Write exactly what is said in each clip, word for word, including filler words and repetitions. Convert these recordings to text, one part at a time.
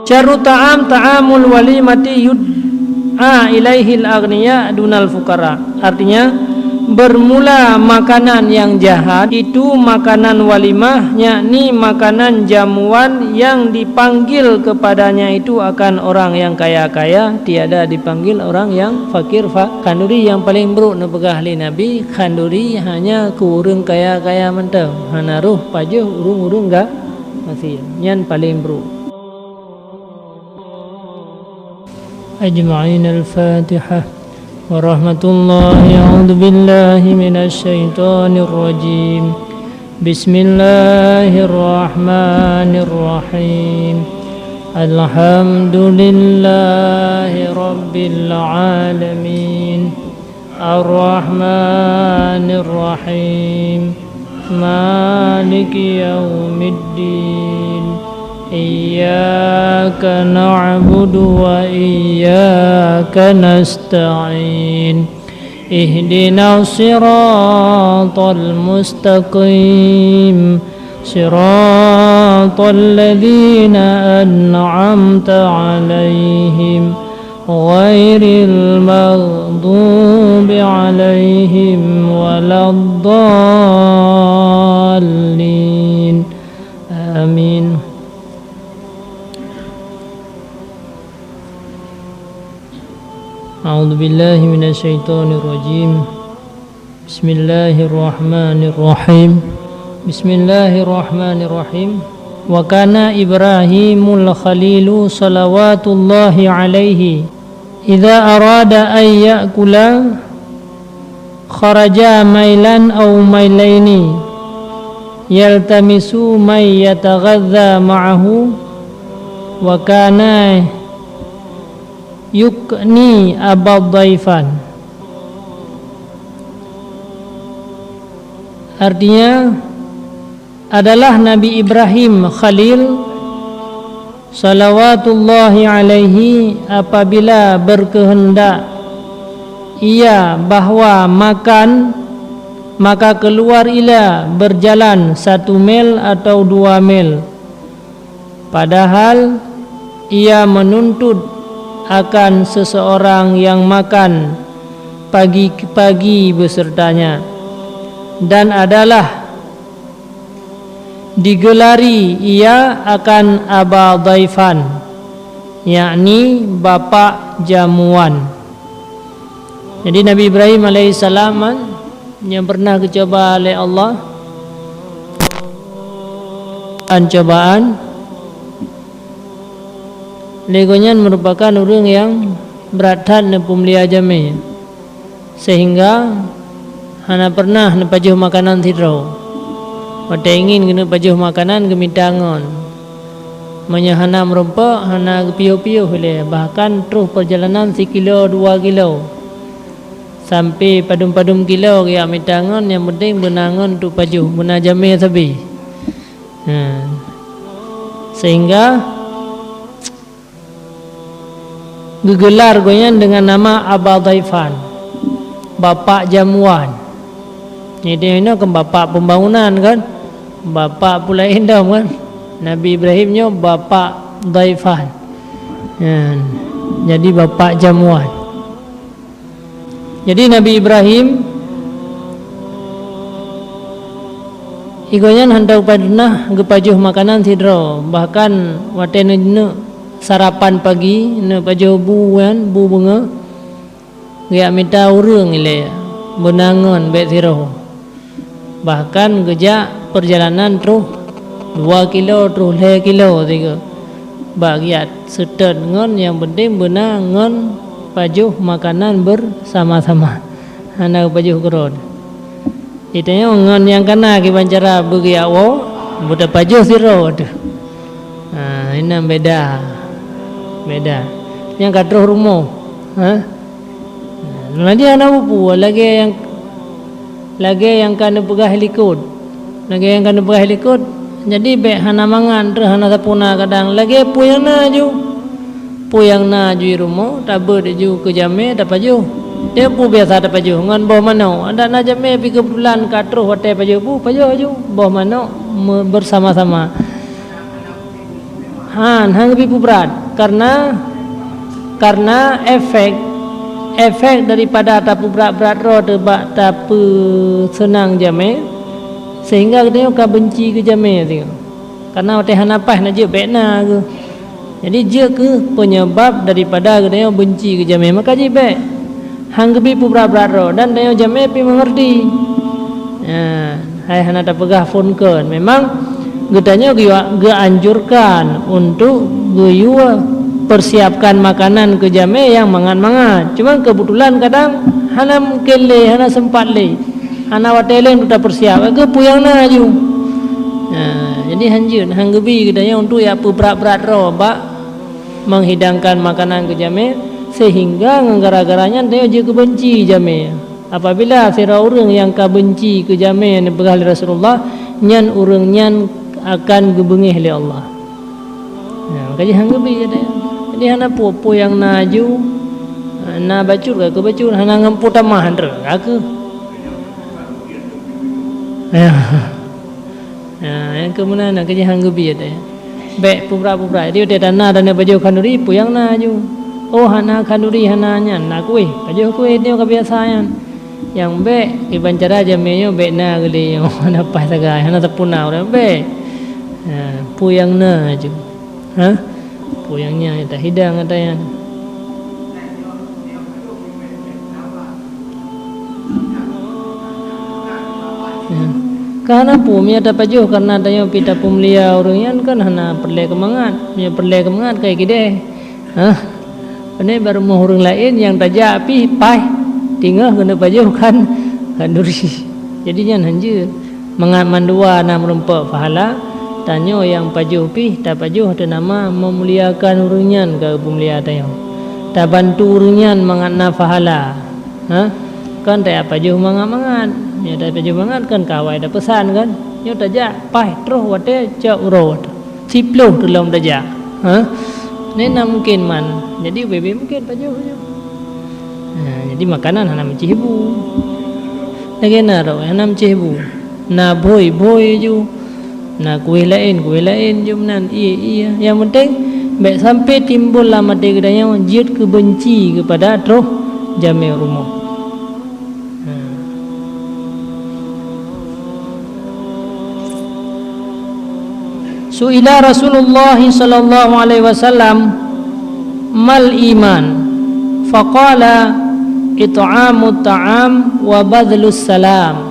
Syarru ta'am ta'amul walimati yud'a ilaihil aghniya dunal fuqara. Artinya, bermula makanan yang jahat itu makanan walimah, yakni makanan jamuan yang dipanggil kepadanya itu akan orang yang kaya-kaya, tiada dipanggil orang yang fakir. Fa-, khanduri nyang paleng brok neupeugah lé Nabi, khanduri hanya keu ureuëng kaya-kaya mantong, hana roh pajoh ureuëng-ureuëng ga-, maséng. Nyan paleng brok. أجمعين. الفاتحة. ورحمة الله. أعوذ بالله من الشيطان الرجيم. بسم الله الرحمن الرحيم. الحمد لله رب العالمين. الرحمن الرحيم. مالك يوم الدين. إياك نعبد وإياك نستعين. اهدنا الصراط المستقيم. صراط الذين أنعمت عليهم غير المغضوب عليهم ولا الضالين. آمين. أعوذ بالله من الشيطان الرجيم. بسم الله الرحمن الرحيم. بسم الله الرحمن الرحيم. وكان إبراهيم الخليل صلوات الله عليه إذا أراد أن يأكل خرج ميلا أو ميلين يلتمس من يتغذى معه وكان يكني أبا الضيفان. Artinya, adalah Nabi Ibrahim Khalil, salawatullahi alaihi, apabila berkehendak ia bahwa makan, maka keluar ia berjalan satu mil atau dua mil. Padahal ia menuntut akan seseorang yang makan pagi-pagi besertanya, dan adalah digelari ia akan Aba Dhaifan, yakni bapak jamuan. Jadi Nabi Ibrahim alaihissalam, kan, nyang pernah geucuba lé Allah, cobaan, lé gobnyan meurupakan ureuëng nyang brat that neupeumulia jamé, seuhingga hana pernah neupajoh makanan sidroe. Watée ingin geuneuk pajoh makanan, geumita ngon. Meunyoe hana meurumpok, hana geupiôh-piôh ilée, bahkan troh peurjalanan sikilo dua kilo. Sampai padum-padum kilo geujak mita ngon, nyang penting beuna ngon untuk pajoh, beuna jamé sabe. Ha. Sehingga geugelar gobnyan dengan nama Aba Dhaifan, bapak jamuan. Jadi, inoe kan bapak pembangunan kan, bapak pula indom kan. Nabi Ibrahim nyoe bapak Dhaifan. Ha. Jadi, bapak jamuan. Jadi Nabi Ibrahim, gobnyan hana pernah geupajoh makanan sidroe, bahkan watée neuneuk sarapan pagi, neupajoh bu nyan, bu beungoh, geujak mita ureuëng ilée, beuna ngon bék sidroe. Bahkan geujak peurjalanan troh dua kilo, troh lhée kilo sigoe. Bak geujak seutôt ngon, nyang penting beuna ngon pajoh makanan bersama-sama. Hana pajoh keudroe. Geutanyoe ngon nyang kana kiban cara beugeujak woe, beutapajoh sidroe teuh. Ha, inan beda. Beda. Nyang ka troh rumoh. Ha? Lagée hana peue-peue, lagée nyang, lagée nyang ka neupeugah likot. Lagée nyang ka neupeugah likot, jadi bék hana mangat, troh hana sapeue na kadang. Lagée peue nyang na ju. Peue nyang na ju i rumoh, tabeuet ju keu jamé, tapajoh. Dia peue biasa tapajoh, ngon boh manok. Adak na jamé pih keubetulan ka troh watée pajoh bu, pajoh ju. Boh manok me-, bersama-sama. Han, han geubi peubrat, karena, karena efek, efek daripada tapeubrat-brat droe teuh bak tapeuseunang jamé, sehingga geutanyoe ka beunci keu jamé singoh. Karena watée hana paih na jeuet bék na geuh. Jadi jeuet keuh peunyeubab daripada geutanyoe beunci keu jamé, maka jih bék. Han geubi peubrat-brat droe dan tanyoe jamé pih meungerti. Nah, hai hana tapeugah phon kon. Memang geutanyoe geu-, geuanjurkan untuk geuyue persiapkan makanan keu jamé nyang mangat-mangat. Cuma keubeutulan kadang hana mungken lé, hana seumpat lé. Hana watée lé untuk tapersiap, ka geupeue nyang na laju. Nah, jadi han jeuet, han geubi geutanyoe untuk jak peubrat-brat droe bak menghidangkan makanan keu jamé, sehingga ngon gara-gara nyan tanyoe jeuet keu beunci jamé. Apabila sidroe ureuëng nyang ka beunci keu jamé nyang neupeugah lé Rasulullah, nyan ureuëng nyan akan geubeungéh lé Allah. Nah, maka jih han geubi jadi. Jadi hana peue-peue nyang na laju, na bacut ka keuh bacut, hana ngon peue tamah han treuk ka keuh. Ya. Nah, nyang keu meunan na keujih han geubiet, eh. Bék peubrat-peubrat. Jadi, watée tana dan pajoh khanduri, peue nyang na laju. Oh, hana khanduri, hana nyan, na kueh. Pajoh kueh nyoe ka biasa nyan. Nyang bék, kiban cara jamé nyoe bék na geulé nyoe. Hana paih sagai, hana tapuna ureuëng bék. Nah, peue nyang na laju. Ha? Peue nyang nyan, tahidang ata nyan. Ya. Ka hana peue, meunyoe tapajoh kareuna tanyoe pih tapeumulia ureuëng nyan, kan hana peureulée keumangat. Meunyoe peureulée keumangat, kai keudeh. Hah? Pane bak rumoh ureuëng laén nyang tajak pih paih teungoh keuneuk pajoh kan khanduri. Jadi nyan hanjeuet. Mangat mandua na meurumpok pahala, tanyoe nyang pajoh pih tapajoh teunama meumuliakan ureuëng nyan ka geupeumulia tanyoe. Tabantu ureuëng nyan mangat na pahala. Ha? Kon tajak pajoh mangat-mangat. Meunyoe tapajoh mangat kon ka awai tapeusan kan. Nyoe tajak paih troh watée cok uroe. Siploh teulom tajak. Ha? Nyan na mungken man. Jadi ubé-bé mungken pajoh nyoe. Ha, jadi makanan hana meucéh bu. Lagée na rot hana meucéh bu. Na bhôi-bhôi ju. Na kueh laén, kueh laén ju meunan, ié-ié. Nyang penting bék sampai timbul lam até geutanyoe jeuet keu beunci keupada troh jamé rumoh. Su'ila Rasulullah sallallahu alaihi wasallam, "Mal iman?" Faqala, "It'amut ta'am wa badlus salam."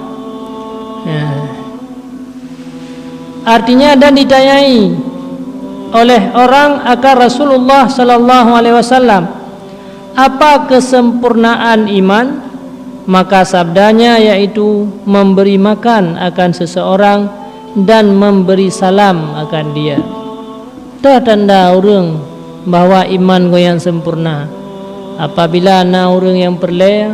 Ya. Artinya, dan ditanyai oleh orang akan Rasulullah sallallahu alaihi wasallam, "Apa kesempurnaan iman?" Maka sabdanya yaitu memberi makan akan seseorang dan memberi salam akan dia. Toh tanda ureuëng bahwa iman gobnyan sempurna, apabila na ureuëng nyang peureulée,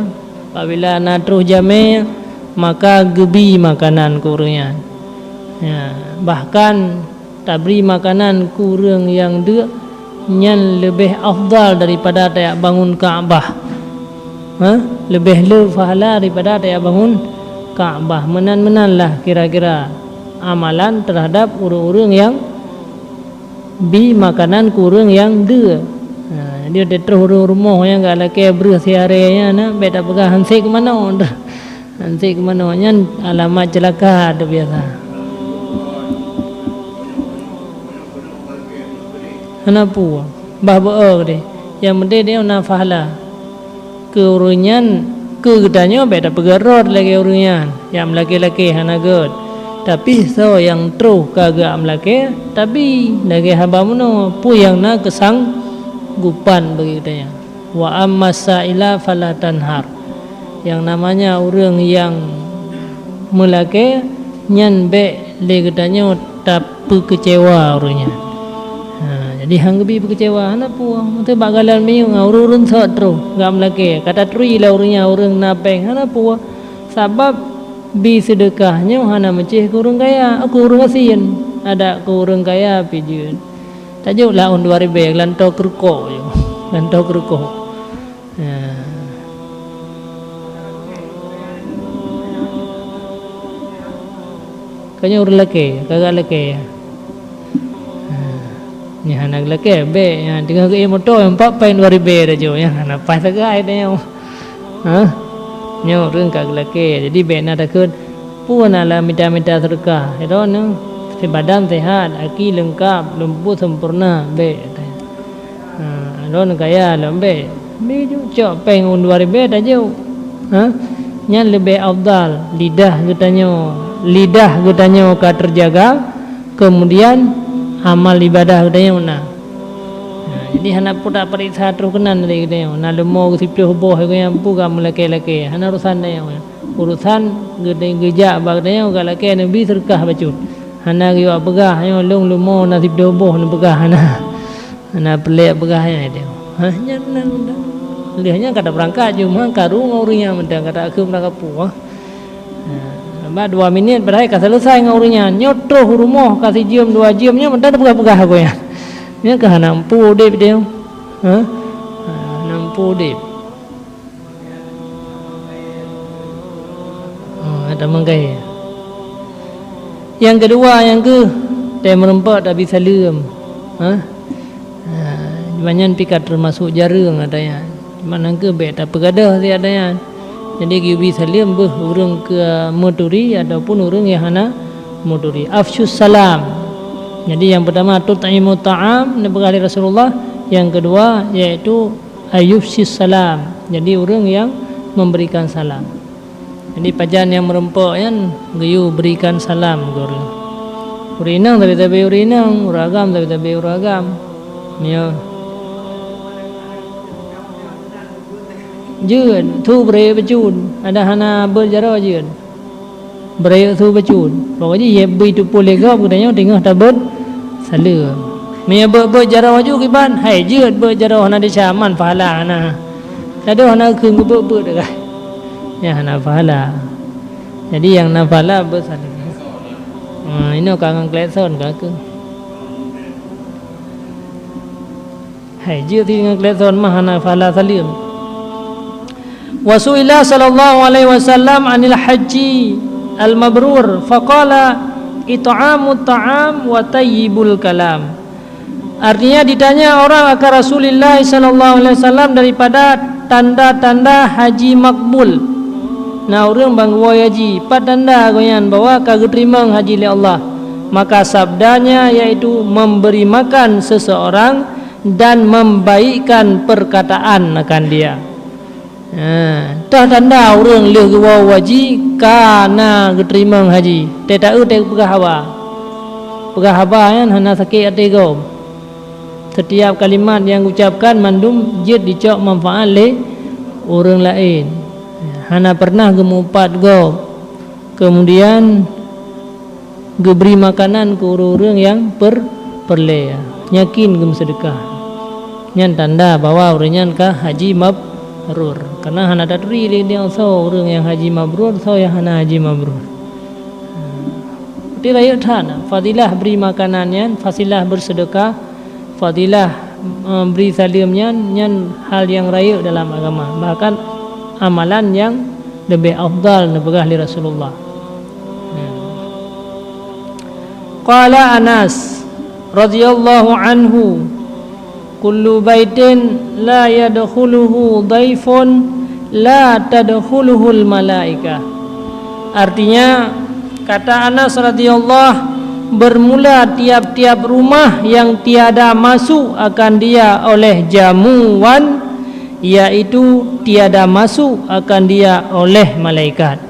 apabila na troh jamé, maka geubi makanan keu ureuëng nyan. Ya, bahkan tabri makanan keu ureuëng nyang deuk nyan leubeh afdal daripada tajak bangun Ka'bah. Ha? Leubeh le pahala daripada tajak bangun Ka'bah. Meunan-meunan lah kira-kira amalan terhadap ureuëng-ureuëng nyang bi makanan keu ureuëng nyang deuk. Ha, jadi watée troh ureuëng rumoh nyang ka lakée breuh siarée nyan, bék tapeugah hanse keu manoe. Hanse keu manoe nyan alamat ceulaka teuh biasa. Hana peue, bah beu-o deh. Nyang penting nyoe na pahala. Keu ureuëng nyan, keu geutanyoe bék tapeugét rot lagée ureuëng nyan. Nyang meulakée-lakée hana gét. Tapi soe nyang troh ka geumeulakée, tabi lagée haba meunoe, peue nyang na keusanggopan bagi geutanyoe. Wa amma sa'ila fala tanhar. Nyang namanya ureuëng nyang meulakée nyan bék lé geutanyoe tapeukeucewa ureuëng nyan. Ha, jadi han geubi peukeucewa, hana peue. Meuteubak galan miyueb ngon ureuëng-ureuëng sot troh gam lakée, ka taturi lé ureuëng nyan ureuëng na péng, hana peue. Sabab bi seudeukah nyoe hana meucéh keu ureuëng kaya, keu ureuëng gasien, adak keu ureuëng kaya pih jeuet. Tajok laôn dua ribée, lanto keurukok, lanto keurukok. Ya. Kayém ureuëng lakée, kagak lakée. Ya. Nyan hana geulakée, bék, nyan teungoh geuék moto, empat péng dua ribée tajok, nyan hana paih sagai tanyoe. Ha? Nyoe ureuëng ka geulakée, jadi bék na takheun, peue na lam mita-mita seudeukah. Sidroe nyoe, sibadan sehat, aki leungkab, lumpur sempurna, bék. Ha, lôn kaya lom bék. Bi ju cok péng u dua ribée tajok. Ha? Nyan leubeh afdal, lidah geutanyoe, lidah geutanyoe ka teujaga, kemudian amal ibadah geutanyoe na. Ha, jadi hana peue tapareksa troh keunan lé geutanyoe. Na leumo geusiplôh boh geutanyoe peue ka meulakée-lakée, hana urusan tanyoe. Urusan geude-, geujak bak geutanyoe ka lakée neubi seudeukah bacut. Hana geuyue peugah nyoe lôn leumo na siplôh boh neupeugah hana. Hana peureulée peugah nyan teuh. Hah, nyan, nyan, nyan. Lheueh nyan ka tabeurangkat jeuem, ha, karu ngon ureuëng nyan mantong ka takheun bak kapu, ha. Ha, bak dua minit padahai ka seuleusai ngon ureuëng nyan. Nyoe troh u rumoh ka sijeuem dua jeuem nyoe mantong tapeugah-peugah aku nyan. Nyan ka hana mampu udeb teuh. Ha? Ha, hana mampu udeb. Oh, ada mangkai. Nyang keudua, nyang keu, tée meureumpok tabi saleuem. Ha? Ha, nyan pih ka teumasok jareueng ata nyan. Cuma nyang keu bék tapeugadôh siat ata nyan. Jadi, geuyue bi saleuem beuh ureuëng keu meuturi ataupun ureuëng nyang hana meuturi. Afsyus salam. Jadi, nyang peurtama, tut'imut ta'am, neupeugah lé Rasulullah. Nyang keudua, yaitu ayufsyis salam. Jadi, ureuëng nyang memberikan salam. Jadi, pajan nyang meureumpok nyan geuyue berikan salam keu ureuëng. Ureuëng inong tabi-tabi ureuëng inong, ureuëng agam tabi-tabi ureuëng agam. Nyoe. Jeuet, su beureuek bacut, adak hana beuet jaroe jeuet. Beureuek su bacut. Pokok jih, yeb bri tupeue lé gob, geutanyoe teungoh tabeuet saleuem. Meunyoe beuet-beuet jaroe aju kiban, hai jeuet beuet jaroe hana desya, man pahala hana. Ladôm hana keu geubeuet-beuet degah. Nyan hana pahala. Jadi nyang na pahala beuet saleuem. Ha, inoe ka ngon klakson ka keu. Hai, jeuet si ngon klakson mah hana pahala saleuem. Wa su'ila sallallahu alaihi wasallam anil haji al-mabrur, faqala, "It'amut ta'am wa tayyibul kalam." Artinya, ditanya orang akan Rasulullah sallallahu alaihi wasallam daripada tanda-tanda haji makbul. Na ureuëng ban geuwoe haji, pat tanda gobnyan bahwa ka geuteurimong haji lé Allah? Maka sabdanya yaitu memberi makan seseorang dan membaikkan perkataan akan dia. Ha, toh tanda ureuëng lheueh geuwoe haji ka na geuteurimong haji. Teuta eu teupeugah haba. Peugah haba nyan hana sakét até gob. Setiap kalimat nyang geucapkan mandum jeuet jicok manfaat lé ureuëng laén. Hana pernah geumupat gob. Kemudian geubri makanan keu ureuëng-ureuëng nyang per-, peureulée, yakin geumeuseudekah. Nyan tanda bahwa ureuëng nyan ka haji mabrur. Karena hana taturi lé nyoe soe ureuëng nyang haji mabrur, soe nyang hana haji mabrur. Tapi rayeuk that, fadilah bri makanan nyan, fasilah beuseudeukah, fadilah, eh, bri saleuem nyan, nyan hal nyang rayeuk dalam agama. Bahkan amalan nyang leubeh afdal neupeugah lé Rasulullah. Qala Anas radhiyallahu anhu, "Kullu baitin la yadkhuluhu dhaifun la tadkhuluhul malaikah." Artinya, kata Anas radhiyallahu, bermula tiap-tiap rumah yang tiada masuk akan dia oleh jamuan, yaitu tiada masuk akan dia oleh malaikat.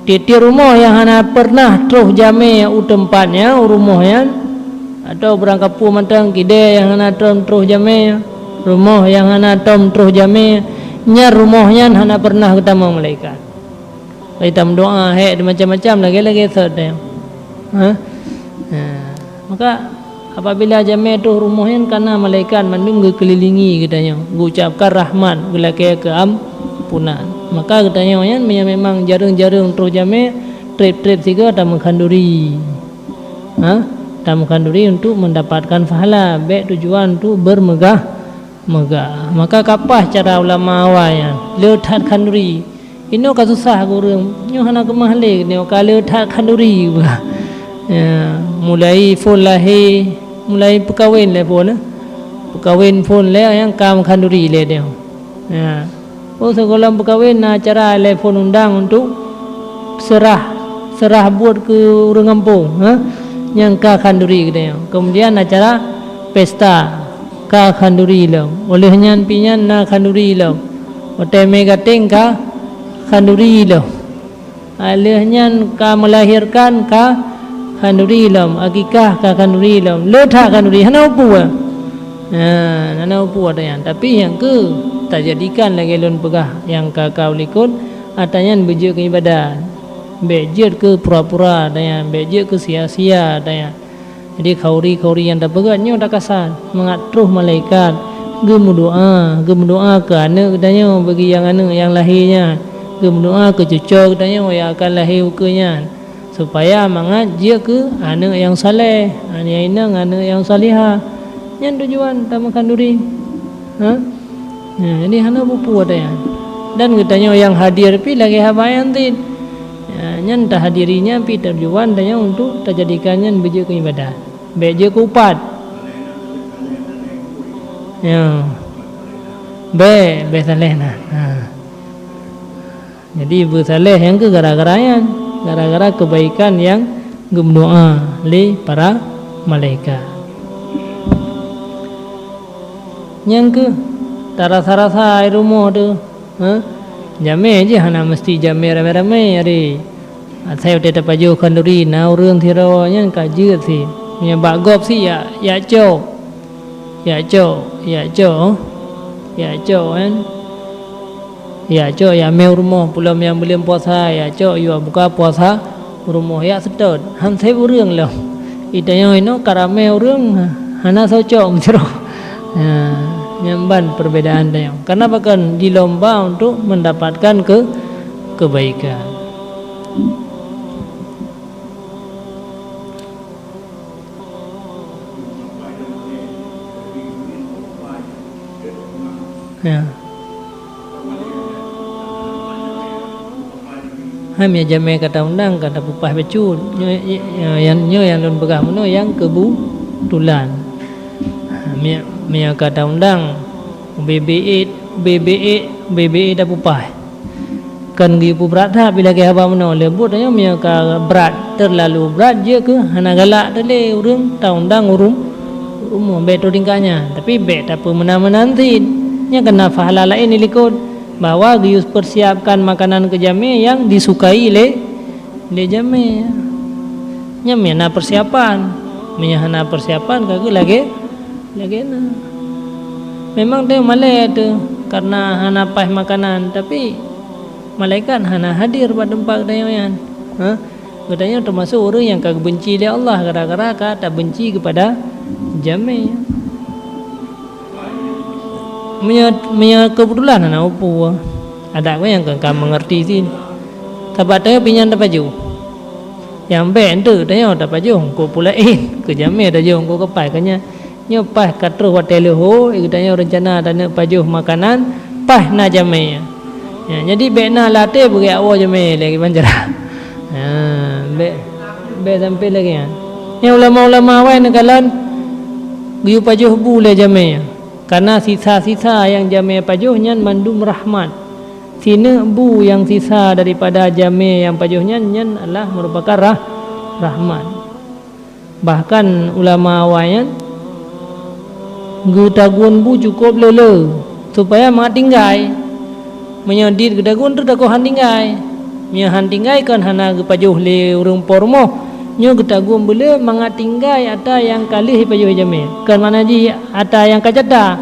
Tiep-tiep rumoh nyang hana pernah troh jamé u teumpat nyan, u rumoh nyan, atau barangkapeue mantong kidée nyang hana tom troh jamé, rumoh nyang hana tom troh jamé, nyan rumoh nyan hana pernah geutamong malaikat. Lagée tameudoá hék macam-macam lagée-lagée sot nyan. Ha? Ha. Maka apabila jamé troh rumoh nyan ka na malaikat mandum geukeulilingui geutanyoe, geucapkan rahmat, geulakée keuampunan. Maka geutanyoe nyan meunyoe memang jareueng-jareueng troh jamé, treb-treb sigoe tameukhanduri. Ha? Tameukhanduri untuk mendapatkan pahala, bék tujuan untuk bermegah-megah. Maka ka paih cara ulama awai nyan, le that khanduri. Inoe ka susah keu ureuëng, nyoe hana keumah lé, nyoe ka le that khanduri. Ya, mulai phon lahé, mulai peukawen lé phon, eh. Peukawen phon lé nyang ka meukanuri lé deh. Ya. Oh, sigohlom peukawen na acara lé phon undang untuk seurah, seurah buet keu ureuëng gampông, ha? Nyang ka khanduri geutanyoe. Kemudian acara pesta ka khanduri lom. Óh lheueh nyan pih nyan na khanduri lom. Watée mé gateng ka khanduri lom. Óh lheueh nyan ka meulahirkan ka khanduri lom, akikah ka khanduri lom. Le that khanduri, hana upu. Ha, hana upu ata nyan. Tapi nyang keu tajadikan lagée lôn peugah nyang ka-ka u likot, ata nyan beujeuet keu iébadat. Bék jeuet keu pura-pura ata nyan, bék jeuet keu sia-sia ata nyan. Jadi khanduri-khanduri nyang tapeugét nyoe takasa mangat troh malaikat geumeudoá, geumeudoá keu aneuëk geutanyoe bagi nyang aneuëk nyang lahé nyan, geumeudoá keu cucoe geutanyoe nyang akan lahé ukeue nyan, supaya mangat jeuet keu aneuëk nyang saleh, nyang inong aneuëk nyang salihah. Nyan tujuan tameukanuri. Ha? Nah, jadi hana bupu ata nyan. Dan geutanyoe nyang hadir pih lagée haba nyan cit. Ya, nyan tahadiri nyan pih tujuan tanyoe untuk tajadikan nyan beujeuet keu iébadat. Bék jeuet keu upat. Ya. Bék, bék saleh na. Ha. Jadi beusaleh nyang keu gara-gara nyan, gara-gara keubaikan nyang geumeudoá lé para malaikat. Nyang keu tarasa-rasa i rumoh teuh, ha? Jamé jih hana meusti jamé ramé-ramé, ari. Asai watée tapajoh khanduri na ureuëng sidroe nyan ka jeuet cit. Meunyoe bak gob cit yak, yak cok. Yak cok, yak cok, yak cok kan. Yak cok, yak mé u rumoh, peulom nyang buleuen puasa, yak cok, yak buka puasa u rumoh, yak seutôt. Han sép ureuëng lom. Geutanyoe inoe ka ramé ureuëng, hana soe cok meusidroe. Ha, nyan ban perbedaan tanyoe. Karena pakon jilomba untuk mendapatkan ke-, kebaikan. Ya. Hai, meunyoe jamé ka taundang, ka tapeupah bacut. Nyoe, nyoe, nyoe nyang lôn peugah meunoe nyang keubeutôlan. Meunyoe, meunyoe ka taundang, ubé-bé, ubé-bé, ubé-bé tapeupah. Kon geuyue peubrat that bila lagée haba meunoe, lé buet tanyoe meunyoe ka brat, teulalu brat jeuet keu hana galak teuh lé ureuëng taundang u rum-, u rumoh, bék troh tingkat nyan, tapi bék tapeumeunan-meunan cit. Nyan keunan pahala laén dilikot, bahwa geuyue peusiapkan makanan keu jamé nyang disukai lé, lé jamé. Nyan meunyoe na peusiapan, meunyoe hana peusiapan ka geu lagée, lagée na. Memang teuh malée teuh karena hana paih makanan, tapi malaikat hana hadir bak teumpat geutanyoe nyan. Ha? Geutanyoe teumasok ureuëng nyang ka geubenci lé Allah gara-gara ka tabenci keupada jamé. Meunyoe, meunyoe keubeutulan hana upu, adak geuh nyang ka, ka meungeurti cit. Sabab tanyoe pih nyan tapajoh. Nyang bék eunteuk tanyoe tapajoh, eungkôt peue laén, keu jamé tajoh, eungkôt keupai, keu nyan. Nyoe paih ka troh watée leuhô, geutanyoe reuncana taneuk pajoh makanan, paih na jamé. Ya, jadi bék na lam até beugét awoe jamé lé kiban cara. Ha, bék, bék sampai lagée nyan. Nyan ulama-ulama awai neukalon geuyue pajoh bu lé jamé. Karena sisa-sisa nyang jamé pajoh nyan mandum rahmat. Sineuk bu nyang sisa daripada jamé nyang pajoh nyan, nyan adalah meurupakan rah-, rahmat. Bahkan ulama awai nyan geutagun bu cukôp le-le, supaya mangat tinggai. Meunyoe dit geutagun, teutagoh han tinggai. Meunyoe han tinggai, kon hana geupajoh lé ureuëng po rumoh. Nyoe geutagun beule mangat tinggai ata nyang ka lheueh jipajoh jamé. Kon makna jih ata nyang ka cata.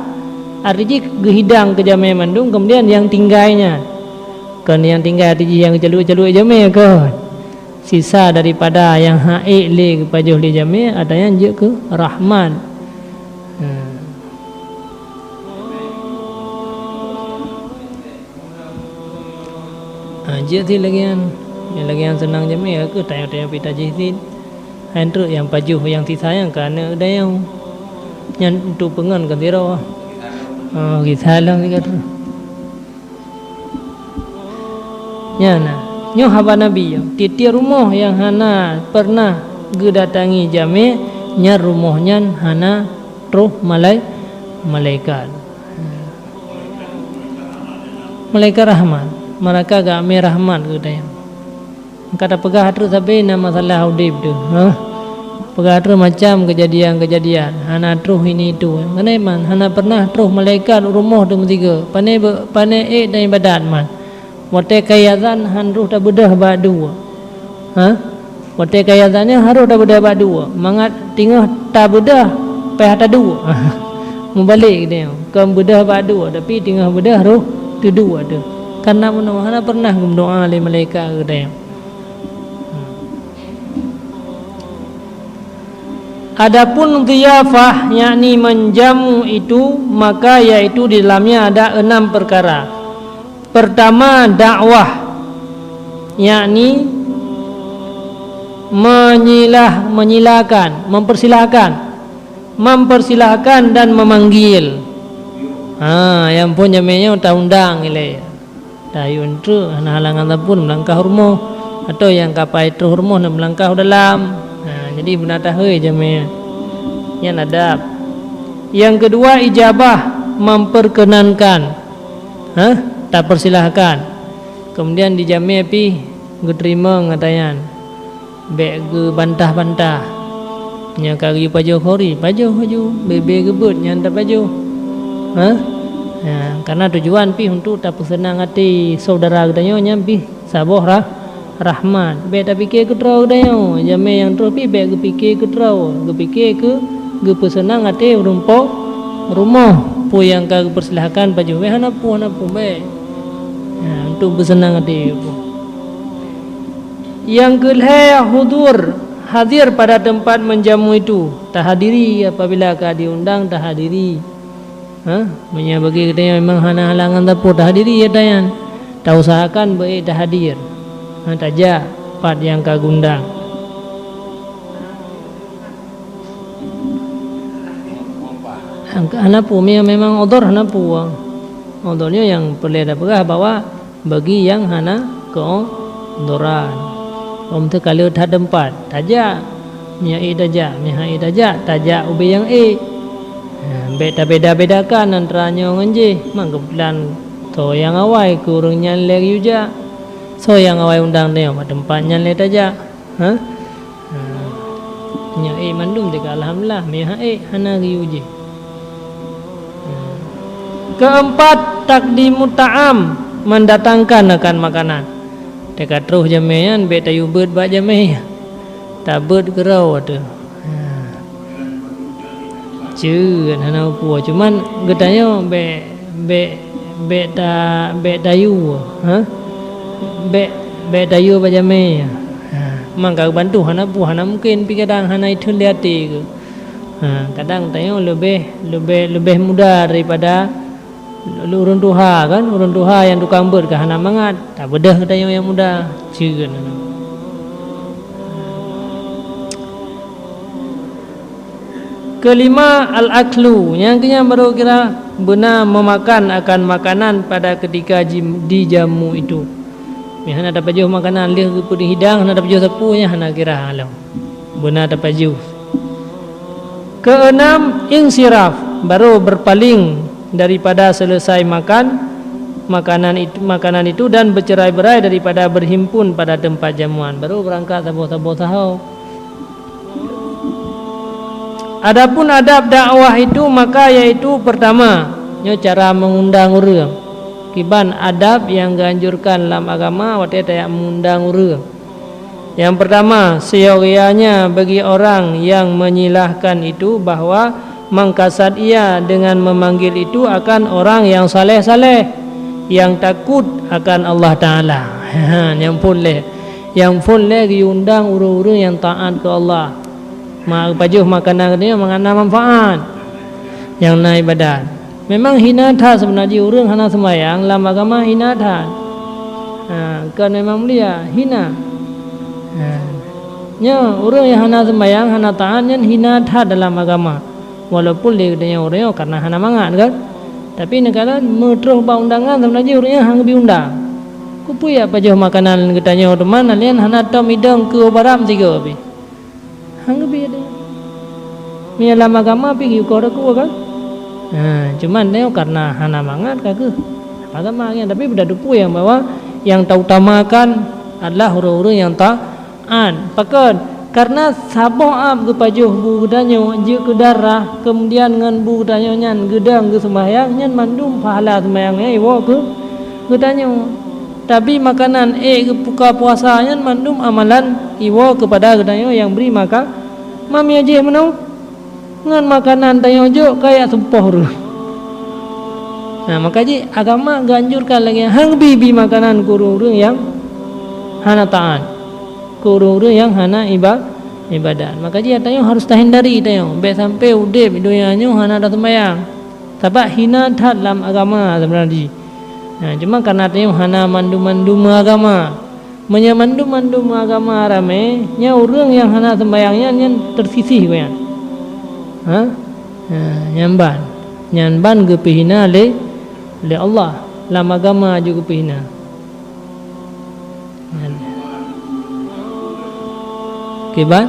Arti jih geuhidang keu jamé mandum, kemudian nyang tinggai nyan. Kon nyang tinggai arti jih nyang geucaluek-caluek jamé, kon. Sisa daripada nyang han ék lé geupajoh lé jamé, ata nyan jeuet keu rahmat. Ha. Ha, jeuet cit lagée nyan. Nyang lagée nyan seunang jamé, ka keuh tanyoe-tanyoe pih tajih cit. Hai treuk nyang pajoh nyang sisa nyan keu aneuk geutanyoe. Nyan untuk peungon keu sidroe. Ha, kisah lom sigoe treuk. Nyan na, nyoe haba Nabi, tieb-tieb rumoh nyang hana peureunah geudatangi jamé, nyan rumoh nyan hana troh malai-, malaikat. Malaikat rahmat, meuraka geumè rahmat keu geutanyoe. Ka tapeugah troh sabe na masalah udeb teuh, ha? Peugah troh macam keujadian-keujadian, hana troh ini itu. Ngon iman, hana pernah troh malaikat u rumoh teuh meusigoe. Pane be-, pane ék dan ibadat man. Watèe ka azan han troh tabeudôh bak dua. Ha? Watèe ka azan nyan harôh tabeudôh bak dua. Mangat teungoh tabeudôh, payah tadua. Mubalek geutanyoe. Kon beudôh bak dua, tapi teungoh beudôh roh teudua teuh. Karena meunoe hana pernah geumeudoa lé malaikat keu geutanyoe. Adapun dhiyafah, yakni menjamu itu, maka yaitu di dalamnya ada enam perkara. Pertama, dakwah, yakni menyilah-, menyilakan, mempersilahkan, mempersilahkan dan memanggil. Ha, nyang phôn jamé nyoe taundang ilèe. Tayue treuk, hana halangan sapeue meulangkah u rumoh, atau nyang ka pai troh u rumoh na meulangkah u dalam. Ha, jadi beuna tahôi jamé nyan adab. Nyang keudua, ijabah, memperkenankan. Ha, tapersilahkan. Kemudian di jamé pih geuteurimong ata nyan. Bèk geubantah-bantah. Nyang ka geuyue pajoh khori, pajoh laju, bèk-bèk geubeuet nyan tapajoh. Ha? Ha, karena tujuan pih untuk tapeuseunang até syedara geutanyoe, nyan pih saboh rah-, rahmat. Bèk tapike keu droe geutanyoe, jamé nyang troh pih bèk geupike keu droe, geupike keu geupeuseunang até ureueng po rumoh. Peue nyang ka geupeusilahkan pajoh, bèk hana peue, hana peue, bèk. Ha, untuk peuseunang até. Nyang keulhèe, hudur, hadir pada tempat menjamu itu. Tahadiri, apabila ka diundang, tahadiri. Ha? Meunyoe bagi geutanyoe memang hana halangan sapeue, tahadiri ata nyan. Tausahakan beu-ék tahadir. Ha, tajak pat nyang ka geundang. Hana peue, meunyoe memang udhur hana peue. Udhur nyoe nyang peureulèe tapeugah bahwa bagi nyang hana keudhuran. Lom teuka le that teumpat, tajak. Meunyoe ék tajak, meunyoe han ék tajak, tajak ubé nyang ék. Ha, bèk tabeda-bedakan antara nyoe ngon jéh. Man keubeutulan soe nyang awai keu ureueng nyan lé geuyue jak. Soe nyang awai undang tanyoe bak teumpat nyan lé tajak. Ha? Ha. Meunyoe ék mandum teuka alhamdulillah, meunyoe han ék hana geuyue jéh. Ha. Keempat, taqdimut ta'am, mendatangkan akan makanan. Teuka troh jamé nyan bèk tayue beuet bak jamé nyan. Tabeuet keudroe teuh. Ha. Jeuet hana peue, cuman geutanyoe bèk, bèk, bèk ta-, bèk tayue, ha? Bèk, bèk tayue bak jamé. Ha, man ka geubantu hana peue, hana mungken pih kadang hana itheun lé até geuh. Ha, kadang tanyoe leubeh, leubeh, leubeh muda daripada ureueng tuha kan, ureueng tuha nyang tukang beuet ka hana mangat, tabeudôh geutanyoe nyang muda, jeuet hana. Keulima, al-aklu, nyang keunyan barô kira beuna meumakan akan makanan pada ketika jim-, dijamu itu. Meuhana tapajoh makanan lheueh geupeuhidang, hana tapajoh sapeue, nyan hana kira lom. Beuna tapajoh. Keenam, insiraf, barô berpaling daripada selesai makan makanan itu, makanan itu dan bercerai-berai daripada berhimpun pada tempat jamuan. Barô beurangkat saboh-saboh saho. Adapun adab dakwah itu, maka yaitu pertama, nyoe cara mengundang ureuëng. Kiban adab nyang geuanjurkan lam agama watée tajak mengundang ureuëng. Yang pertama, seyogianya bagi orang yang menyilahkan itu bahwa mengkasat ia dengan memanggil itu akan orang yang saleh-saleh, yang takut akan Allah Taala. Nyang phon lé, nyang phon lé geuundang ureuëng-ureuëng nyang taat keu Allah. Ma-, pajoh makanan geutanyoe meunan manfaat nyang na ibadat. Memang hina that seubeuna jih ureuëng hana seumayang lam agama, hina that. Ha, kon memang mulia, hina. Ha. Nyoe ureuëng nyang hana seumayang, hana taat nyan hina that dalam agama. Walaupun lé geutanyoe ureuëng nyoe karena hana mangat kan. Tapi neukalon meutroh bak undangan seubeuna jih ureuëng nyan han geubi undang. Keupeue jak pajoh makanan geutanyoe teuma nyan hana tom idong keu baram sigoe pih. Han geubi undang. Meunyoe lam agama pih geuyue koh takue kan? Ha, cuman nyoe karena hana mangat ka keuh. Agama nyan, tapi beutateupeue nyang bahwa nyang tautamakan adalah ureuëng-ureuëng nyang taat. Pakon? Karena saboh ab geupajoh bu geutanyoe jeuet keu darah, keumudian ngon bu geutanyoe nyan geudong geuseumbahyang, nyan mandum pahala seumbahyang nyan iwoe keu geutanyoe. Tapi makanan ék geubuka puasa nyan mandum amalan iwoe keupada geutanyoe nyang bri maka. Meunyoe jih meunoe, ngon makanan tanyoe jok ka jak seupoh ureuëng. Nah, maka jih agama geuanjurkan lagée nyan, han bi-bi makanan keu ureuëng-ureuëng nyang hana taat, keu ureuëng-ureuëng nyang hana iba-, ibadat. Maka jih tanyoe harus tahindari tanyoe, bék sampai udeb donya nyoe hana taseumbahyang. Sabab hina that lam agama sebenarnya jih. Nah, cuma karena tanyoe hana mandum-mandum agama. Meunyoe mandum-mandum agama ramé, nyan ureuëng nyang hana seumbahyang nyan, nyan teusisih gobnyan. Ha? Ha, nyan ban. Nyan ban geupeuhina lé, lé Allah. Lam agama jih geupeuhina. Nyan. Kiban?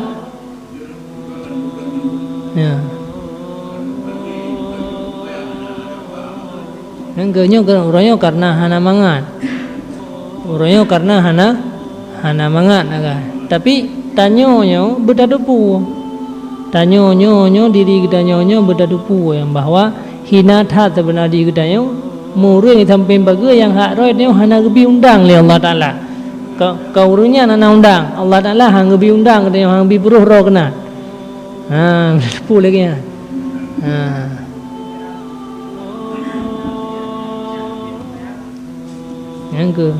Ya. Nyang keunyoe keu-, uroe nyoe karena hana mangat. Uroe nyoe karena hana, hana mangat agak. Tapi tanyoe nyoe beutateupeue. Tanyoe nyoe, nyoe diri geutanyoe nyoe beutateupeue nyang bahwa hina that seubeuna diri geutanyoe, meureueng sampéng bagoe nyang hak roh nyoe hana geubi undang lé Allah Taala. Ka, ka ureueng nyan hana undang, Allah Taala han geubi undang geutanyoe, han geubi peuroh roh keunan. Ha, teupeue lagée nyan. Ha. Nyang keu,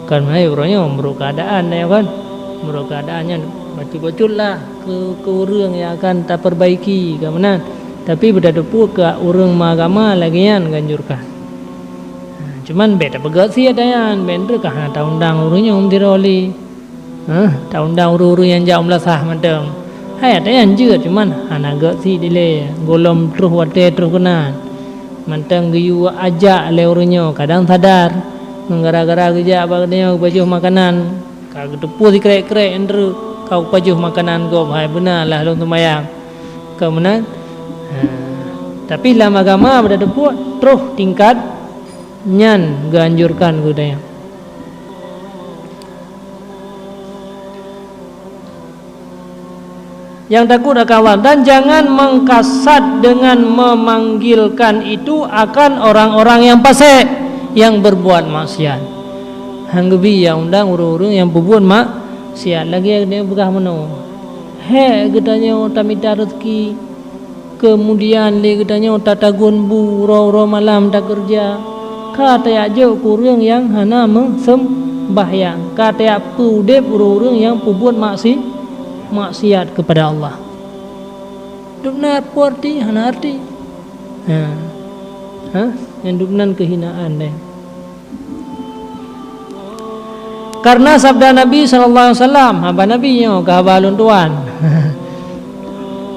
kan hai uroe nyoe meurok keuadaan nyoe kan. Meurok keuadaan nyan bacut-bacut lah keu, keu ureueng nyang akan tapeurbaiki ka meunan. Tapi beutateupeue keu ureueng meuagama lagée nyan geuanjurkan. Ha, cuman bék tapeugét siat nyan, bék treuk ka hana taundang ureueng nyoe meutiro lé. Hah, taundang ureueng-ureueng nyang jak u meulasah mantong. Hai, ata nyan jeuet, cuman hana gét sit dilée, gohlom troh watée troh keunan. Mantong geuyue ajak lé ureueng nyoe, kadang sadar. Ngon gara-gara geujak bak geutanyoe geupajoh makanan, ka geuteupeue sikrek-krek nyan treuk, ka geupajoh makanan gob, hai beuna lah lôn seumayang. Ka meunan. Ha. Tapi lam agama beutateupeue troh tingkat nyan geuanjurkan geutanyoe. Nyang takut akan Allah, dan jangan mengkasat dengan memanggilkan itu akan orang-orang yang fasik, yang berbuat maksiat. Han geubi ya undang ureueng-ureueng nyang peubuet maksiat, lagée geutanyoe peugah meunoe. Hék geutanyoe tamita reuzeki, Keumudian lé geutanyoe tatagun bu uroe-uroe malam takeureuja, ka tajak jok keu ureueng nyang hana meuseumbahyang, ka tajak peu udeb ureueng-ureueng nyang peubuet maksi-, maksiat keupada Allah. Dubna peue arti? Hana arti. Ha. Ha? Nyang dubnan keuhinaan deh. Karena sabda Nabi sallallahu alaihi wasallam, haba Nabi nyoe keu haba lôn tuan.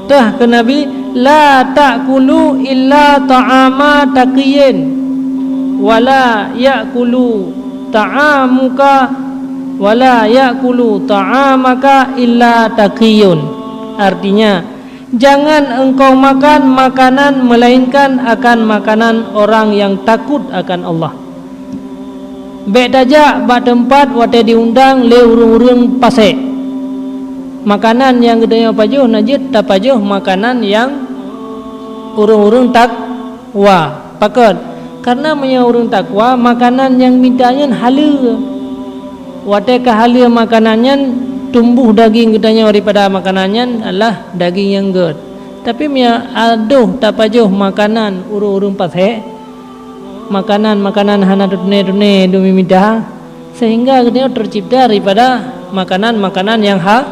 Teuh keu Nabi, "La ta'kulu illa ta'ama taqiyyin, wa la ya'kulu ta'amuka, wa la ya'kulu ta'amaka illa taqiyyun." Artinya, jangan engkau makan makanan melainkan akan makanan orang yang takut akan Allah. Bék tajak bak teumpat watée diundang lé ureueng-ureueng pasék. Makanan nyang geutanyoe pajoh na jeuet tapajoh makanan nyang ureueng-ureueng takwa. Pakon? Karena meunyoe ureueng takwa, makanan nyang mita nyan haleue. Watée ka haleue makanan nyan, tumboh daging geutanyoe daripada makanan nyan adalah daging nyang gét. Tapi meunyoe adoh tapajoh makanan ureueng-ureueng pasék, makanan-makanan hana teutuné-tuné dumimita, sehingga geutanyoe teucipta daripada makanan-makanan nyang ha-,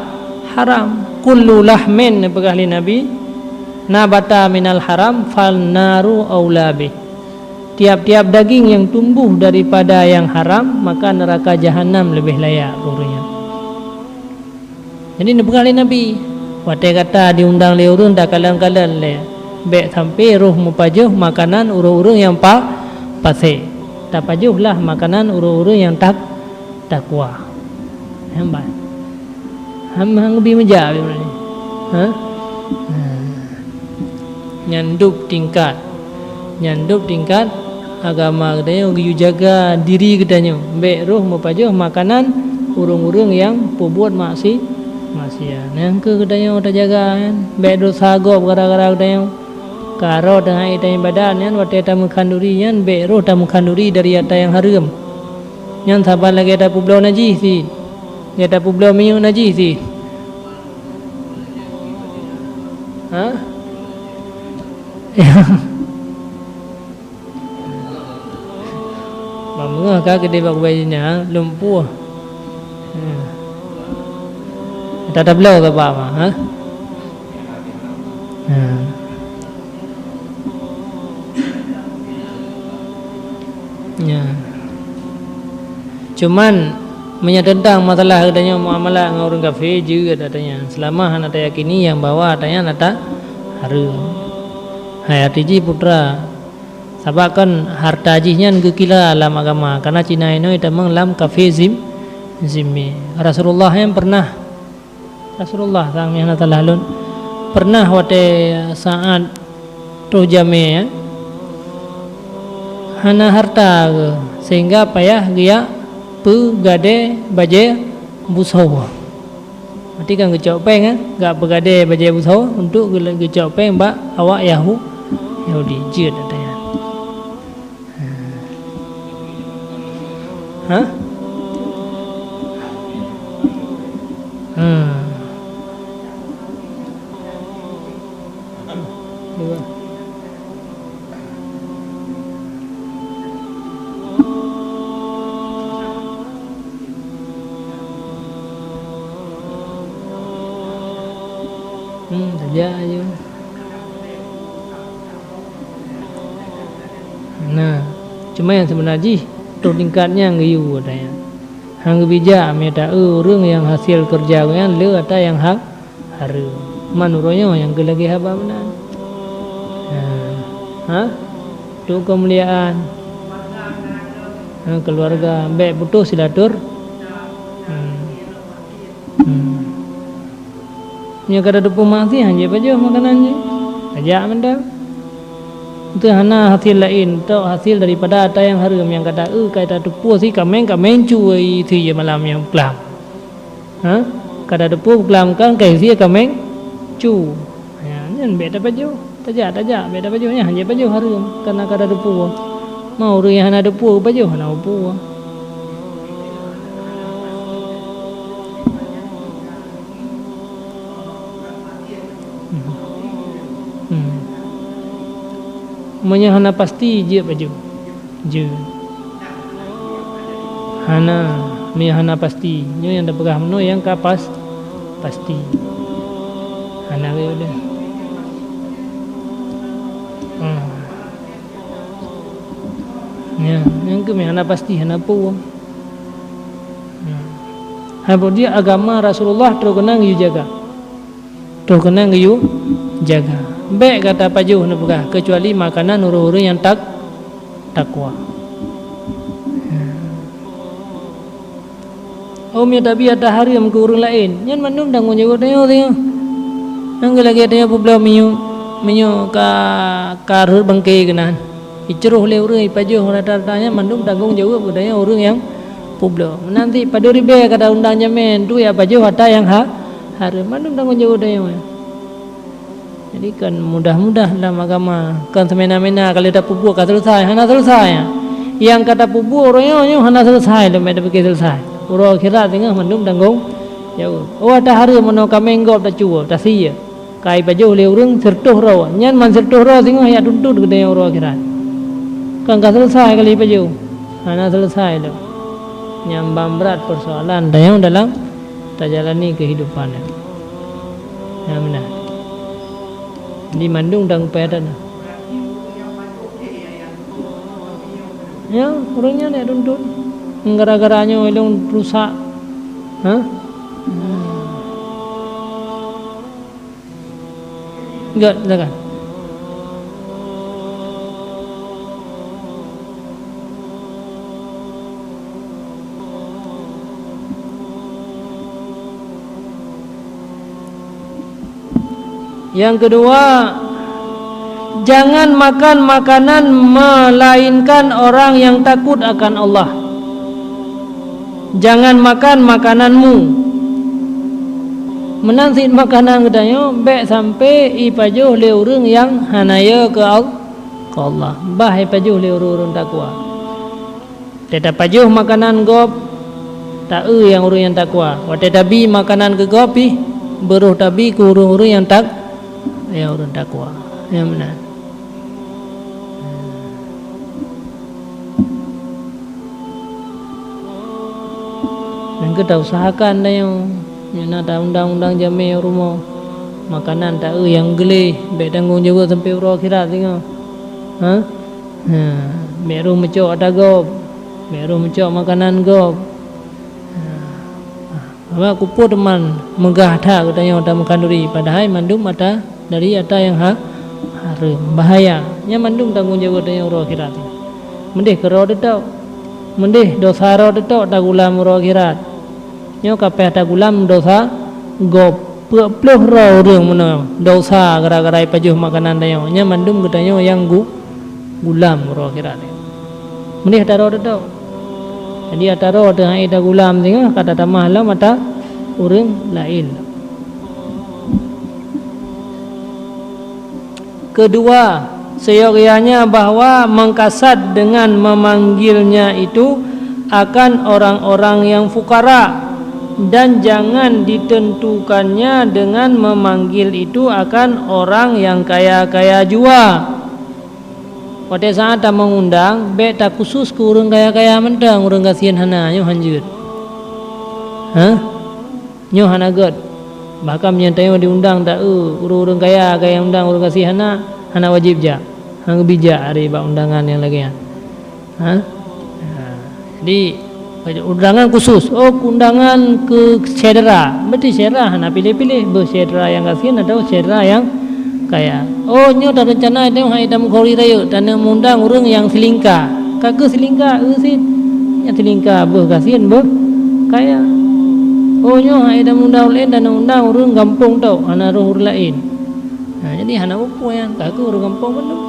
haram. "Kullu lahmin," neupeugah lé Nabi, "nabata minal haram, fan naru aula bih." Tiap-tiap daging nyang tumboh daripada nyang haram, maka neuraka jahanam leubeh layak keu ureueng nyan. Jadi neupeugah lé Nabi, watée gata diundang lé ureueng takalon-kalon lé, bék sampoe roh meupajoh makanan ureueng-ureueng nyang pa-, pasék. Tapajohlah makanan ureueng-ureueng nyang tak-, takwa. Nyan ban. Ham, han geubi meujak, ha? Ha. Nyan dub tingkat. Nyan dub tingkat agama geutanyoe geuyue jaga diri geutanyoe. Bék roh meupajoh makanan ureuëng-ureuëng nyang peubuet maksi-, maksiat. Nyan keuh geutanyoe tajaga nyan. Bék desya gob gara-gara geutanyoe. Ka roh teuhai taibadat nyan watée tameukhanduri nyan, bék roh tameukhanduri dari ata nyang hareuem. Nyan saban lagée tapeubloe najih cit. Lagée tapeubloe minyeuk najih cit. Ha? Ban meungoh ka keudeh bak gubée nyan, lom puih. Hmm. Ata tabloe keu bak ma, ha? Hmm. Ya. Cuman, meunyoe teuntang masalah geutanyoe muamalat ngon ureuëng kafé, jeuet ata nyan. Seulama hana tayakini nyang bahwa ata nyan ata hareuem. Hai até jih putra. Sabab kan hareuta jih nyan geukira lam agama, kareuna cina inoe tamong lam kafé zim-, zimmi. Rasulullah nyan pernah Rasulullah sang nyang hana salah lôn, pernah watée saát troh jamé, hana hareuta geuh, sehingga payah geujak peugadée bajée busoe. Berarti kan geucok péng, eh, geujak peugadée bajée busoe untuk geu-, geucok péng bak awak Yahu-, Yahudi. Jeuet ata nyan. Ha? Hmm. Dua. Hmm, tajak aju. Nah, cuma nyang seubeuna jih, troh tingkat nyang geuyue ata nyan. Hana geubijak meunyoe ta-eu ureuëng nyang hasé keureuja geuh nyan le ata nyang ha-, hareuem. Man uroe nyoe nyang keu lagée haba meunan. Ha? Ha? Untuk keumuliaan. Ha, keuluwarga, bék putôh silatur-, hmm. Hmm. Meunyoe ka tateupeue maté, han jeuet pajoh makanan jih. Tajak mantong. Teuh hana hasé laén, tok hasé daripada ata nyang hareuem nyang ka ta-eu, ka tateupeue si kaméng, kaméng cu, isi jih malam nyoe keuklam. Ha? Ka tateupeue keuklam kan, ka isi kaméng cu. Ya, nyan bék tapajoh. Tajak, tajak, bék tapajoh nyan, han jeuet pajoh hareuem, kareuna ka tateupeue. Ma ureuëng nyang hana teupeue pajoh, hana teupeue. Hmm. Hmm. Meunyoe hana pasti, jeuet pajoh. Jeuet. Hana, meunyoe hana pasti. Nyoe nyang tapeugah meunoe nyang ka pas-, pasti. Hana lé udeh. Hmm. Ya, nyang keumieng hana pasti, hana peue. Hmm. Hai buet jih agama Rasulullah troh keunan geuyue jaga. Troh keunan geuyue jaga. Bék gata pajoh neupeugah, keucuali makanan ureuëng-ureuëng nyang tak-, takwa. Hmm. Oh, meunyoe tabi ata hareuem keu ureuëng laén, nyan mandum tanggong jaweueb tanyoe singoh. Nyang lagée tanyoe peubloe minyeuk, minyeuk ka, ka rhot bangke keunan. Jicroh lé ureuëng, jipajoh rata-rata nyan mandum tanggong jaweueb geutanyoe ureuëng nyang peubloe. Meunan cit padub ribée ka taundang jamé, tu jak pajoh ata nyang ha-, hareuem, mandum tanggong jaweueb tanyoe. Jadi, kon mudah-mudah lam agama, kon seumena-mena ka lheueh tapeubuet ka selesai, hana selesai. Nyang ka tapeubuet uroe nyoe, nyoe hana selesai, lom tapike selesai. Uroe akhirat singoh mandum tanggong jaweueb. Oh, ata hareuem meunoe kaméng gob tacue, tasie. Ka jipajoh lé ureuëng sireutôh droe, nyan man sireutôh droe singoh jak tuntot geutanyoe uroe akhirat. Kon ka selesai ka lheueh jipajoh, hana selesai lom. Nyan ban brat peusoalan tanyoe dalam tajalani keuhidupan nyoe. Nah, meunan. Di mandum dan upaya teuh. Ya, ureuëng nyan jak tuntot. Gara-gara nyoe ulôn rusak. Ha? Gét, silakan. Nyang keudua, Jangan makan makanan melainkan orang yang takut akan Allah. Jangan makan makananmu. Meunan cit makanan geutanyoe bék sampoe ipajoh lé ureuëng nyang hana yö keu Al-, keu Allah. Bah ipajoh lé ureuëng-ureuëng takwa. Watée tapajoh makanan gob, ta-eu nyang ureuëng nyang takwa. Watée tabi makanan keu gob pih, beuroh tabi keu ureuëng-ureuëng nyang tak-, nyang ureuëng takwa. Nyang meunan. Nyang keu ta usahakan tanyoe, nyang na ta undang-undang jamé rumoh, makanan ta-eu nyang gleh, bék tanggong jaweueb sampoe uroe akhirat singoh. Ha? Ha, bék roh meucok ata gob, bék roh meucok makanan gob. Ha, ha, sabab keupeue teuma meugah that geutanyoe tameukanuri, padahai mandum ata dari ata nyang ha-, hareuem, bahaya. Nyan mandum tanggong jaweueb tanyoe uroe akhirat. Meudeh keudroe teutok, meudeh desya droe teutok tagulam uroe akhirat. Nyoe ka payah tagulam desya gob. Peuet ploh droe ureuëng meunoe desya gara-gara ipajoh makanan tanyoe. Nyan mandum geutanyoe nyang gu-, gulam uroe akhirat. Meudeh ata droe teutok. Jadi ata droe teuh han ék tagulam singoh ka tatamah lom ata ureuëng laén. Kedua, seyogianya bahwa mengkasad dengan memanggilnya itu akan orang-orang yang fukara, dan jangan ditentukannya dengan memanggil itu akan orang yang kaya-kaya jua. Watée saát tameungundang, bék takhusus keu ureuëng kaya-kaya mantong, ureuëng gasien hana, nyoe hanjeuet. Hah? Nyoe hana gét. Bahkan meunyoe tanyoe diundang ta-eu ureuëng-ureuëng kaya, kaya undang ureuëng gasien hana, hana wajéb jak. Hana geubijak ari bak undangan nyang lagée nyan. Ha? Ha. Jadi, undangan khusus. Oh, undangan keu syedara. Berarti syedara hana piléh-piléh. Beuh syedara nyang gasien atau syedara nyang kaya. Oh, nyoe tareuncana tanyoe hai tameukhuri rayeuk, taneuk meundang ureuëng nyang silingka. Ka keuh silingka, eu cit. Nyang silingka beuh gasien beuh kaya. Oh, nyoe hai tameuundang ureuëng laén, taneuk undang ureuëng gampông tok, hana roh ureuëng laén. Ha, jadi hana peue-peue nyan, ka keuh ureuëng gampông bandum.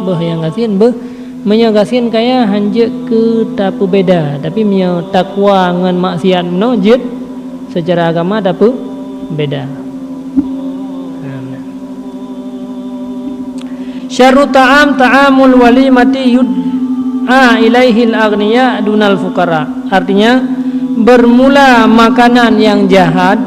Beuh nyang gasien beuh. Meunyoe gasien kaya hanjeuet keu tapeubeda, tapi meunyoe takwa ngon maksiat meunoe jeuet, seucara agama tapeubeda. Syarru ta'am ta'amul walimati yud'a ilaihil aghniya dunal fuqara. Artinya, bermula makanan yang jahat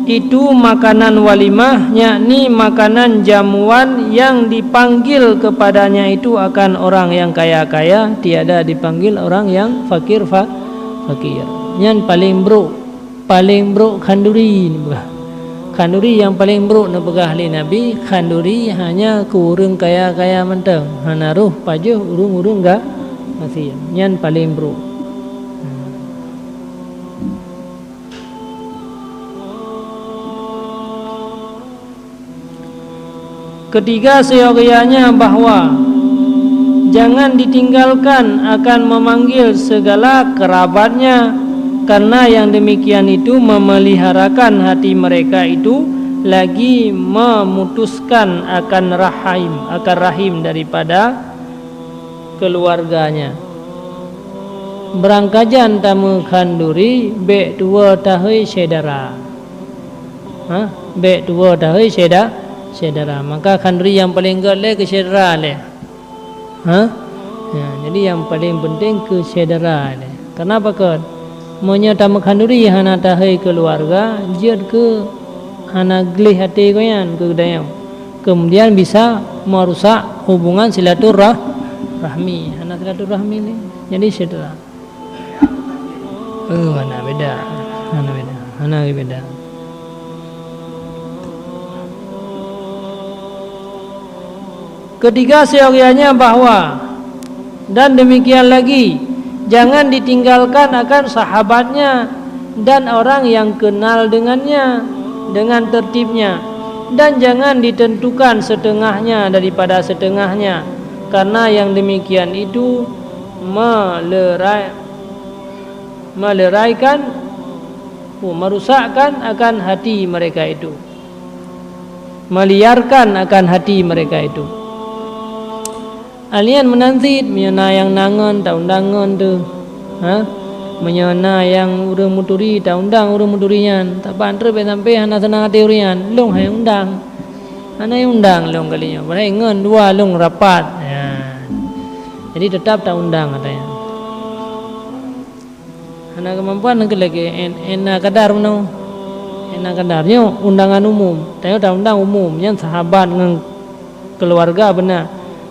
itu makanan walimah, yakni makanan jamuan yang dipanggil kepadanya itu akan orang yang kaya-kaya, tiada dipanggil orang yang fakir fa-, fakir. Nyan paleng brok, paleng brok khanduri neupeugah. Khanduri nyang paleng brok neupeugah lé Nabi, khanduri hanya keu ureuëng kaya-kaya mantong, hana roh pajoh ureuëng-ureuëng ga-, gasien. Nyan paleng brok. Ketiga, seyogianya bahwa jangan ditinggalkan akan memanggil segala kerabatnya, karena yang demikian itu memeliharakan hati mereka itu lagi memutuskan akan rahim, akan rahim daripada keluarganya. Beurangkajan tameukhanduri bék tuwoe tahôi syedara. Ha? Bék tuwoe tahôi syeda-, syedara. Maka khanduri nyang paleng gét lé keu syedara lé. Ha? Ya, jadi nyang paleng peunteng keu syedara lé. Kenapa kon? Meunyoe tameukhanduri hana tahôi keuluwarga, jeuet keu hana gleh até gobnyan keu geutanyoe. Keumudian bisa meurusak hubungan silaturah-, rahmi. Hana silaturahmi lé. Jadi syedara. Oh, hana beda. Hana beda. Hana beda. Ketiga, seyogianya bahwa, dan demikian lagi, jangan ditinggalkan akan sahabatnya dan orang yang kenal dengannya dengan tertibnya, dan jangan ditentukan setengahnya daripada setengahnya, karena yang demikian itu melerai-, meleraikan, oh, merusakkan akan hati mereka itu. meliarkan akan hati mereka itu. Alien meunan cit, meunyoe na nyang na ngon, taundang ngon teuh. Ha? Meunyoe na nyang ureuëng meuturi, taundang ureuëng meuturi nyan. Saban treb bék sampoe hana seunang até ureuëng nyan, lôn hai undang. Hana undang lôn kali nyoe, padahai ngon dua lôn rapat. Ya. Jadi teutap taundang katanya. Hana keumampuan keu lagée en-, ena kadar meunoe. Ena kadar nyoe undangan umum. Tanyoe taundang umum, nyan sahabat ngon keuluwarga beuna.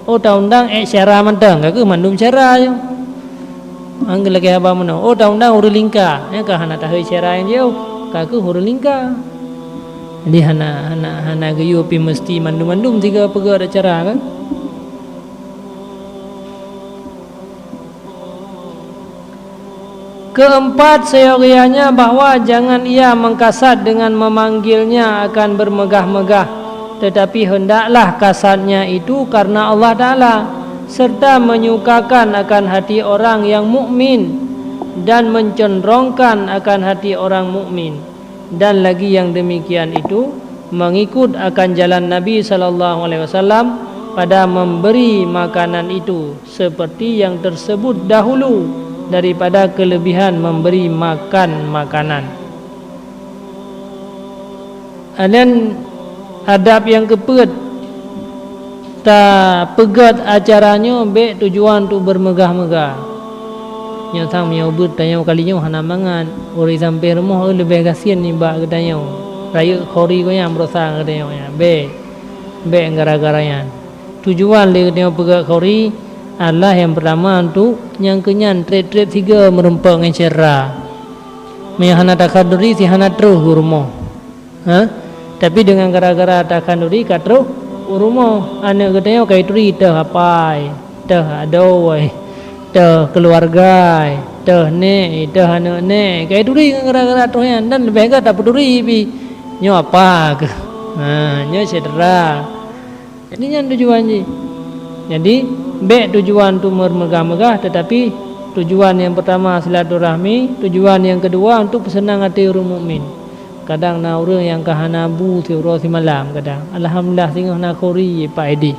Oh, taundang ék syara mantong, ka kheueh mandum syara nyoe. Ngon lagée haba meunoe. Oh, taundang ureuëng lingka, nyan ka hana tahôi syara nyang jiyôh, ka kheueh ureuëng lingka. Jadi hana, hana, hana geuyue pih meuseuti mandum-mandum sigoe peugét acara kan. Keempat, seyogianya bahwa jangan ia mengkasat dengan memanggilnya akan bermegah-megah, tetapi hendaklah kasatnya itu karena Allah Ta'ala, serta menyukakan akan hati orang yang mukmin dan mencenderongkan akan hati orang mukmin. Dan lagi yang demikian itu mengikut akan jalan Nabi sallallahu alaihi wasallam pada memberi makanan itu, seperti yang tersebut dahulu daripada kelebihan memberi makan makanan. Dan adab nyang keupeuet, tapeugét acara nyoe bék tujuan untuk bermegah-megah. Nyoe sang meunyoe beuet tanyoe kali nyoe hana mangat, ureuëng sampoe rumoh leubeh gasien nibak geutanyoe. Rayeuk khori geuh nyan beurosa geutanyoe nyan. Bék, bék gara-gara nyan. Tujuan lé geutanyoe peugét khori adalah nyang peurtama untuk nyang keu nyan treb-treb sigoe meurumpok ngon syedara. Meunyoe hana takhanduri, si hana troh u rumoh. Ha? Tapi deungon gara-gara takhanduri ka troh u rumoh, aneuëk geutanyoe ka jituri teuh apai, teuh adoe, teuh keuluwarga, teuh nék, teuh aneuëk nék, ka jituri ngon gara-gara troh nyan, dan leubeh gét tapeuturi pih. Nyoe apa keuh? Ha, nyoe syedara. Jadi nyan tujuan jih. Jadi, bék tujuan untuk meumegah-megah, tetapi tujuan nyang peurtama silaturahmi, tujuan nyang keudua untuk peuseunang até ureuëng mukmin. Kadang na ureuëng nyang ka hana bu siuroe simalam kadang. Alhamdulillah singoh na khori Pak Edi.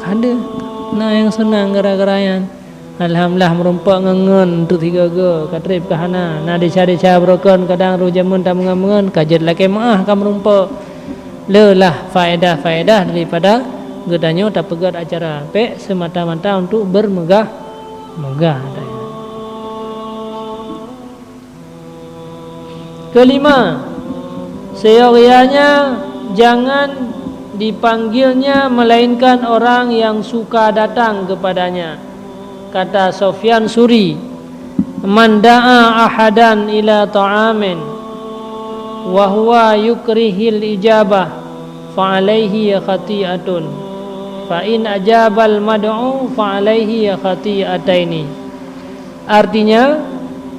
Ka deuh na nyang seunang gara-gara nyan. Alhamdulillah meurumpok ngon-ngon untuk sigoe-goe, ka treb ka hana. Na desya-desya beurokon kadang roh jameun tameungon-meungon, ka jeuet lakée meuáh ka meurumpok. Le lah faedah-faedah daripada geutanyoe tapeugét acara, bék semata-mata untuk bermegah-megah. Kelima, seyogianya jangan dipanggilnya melainkan orang yang suka datang kepadanya. Kata Sofyan Suri, "Man da'a ahadan ila ta'amin wa huwa yukrihil ijabah, fa alaihi khati'atun. Fa in ajabal mad'u, fa alaihi khati'ataini." Artinya,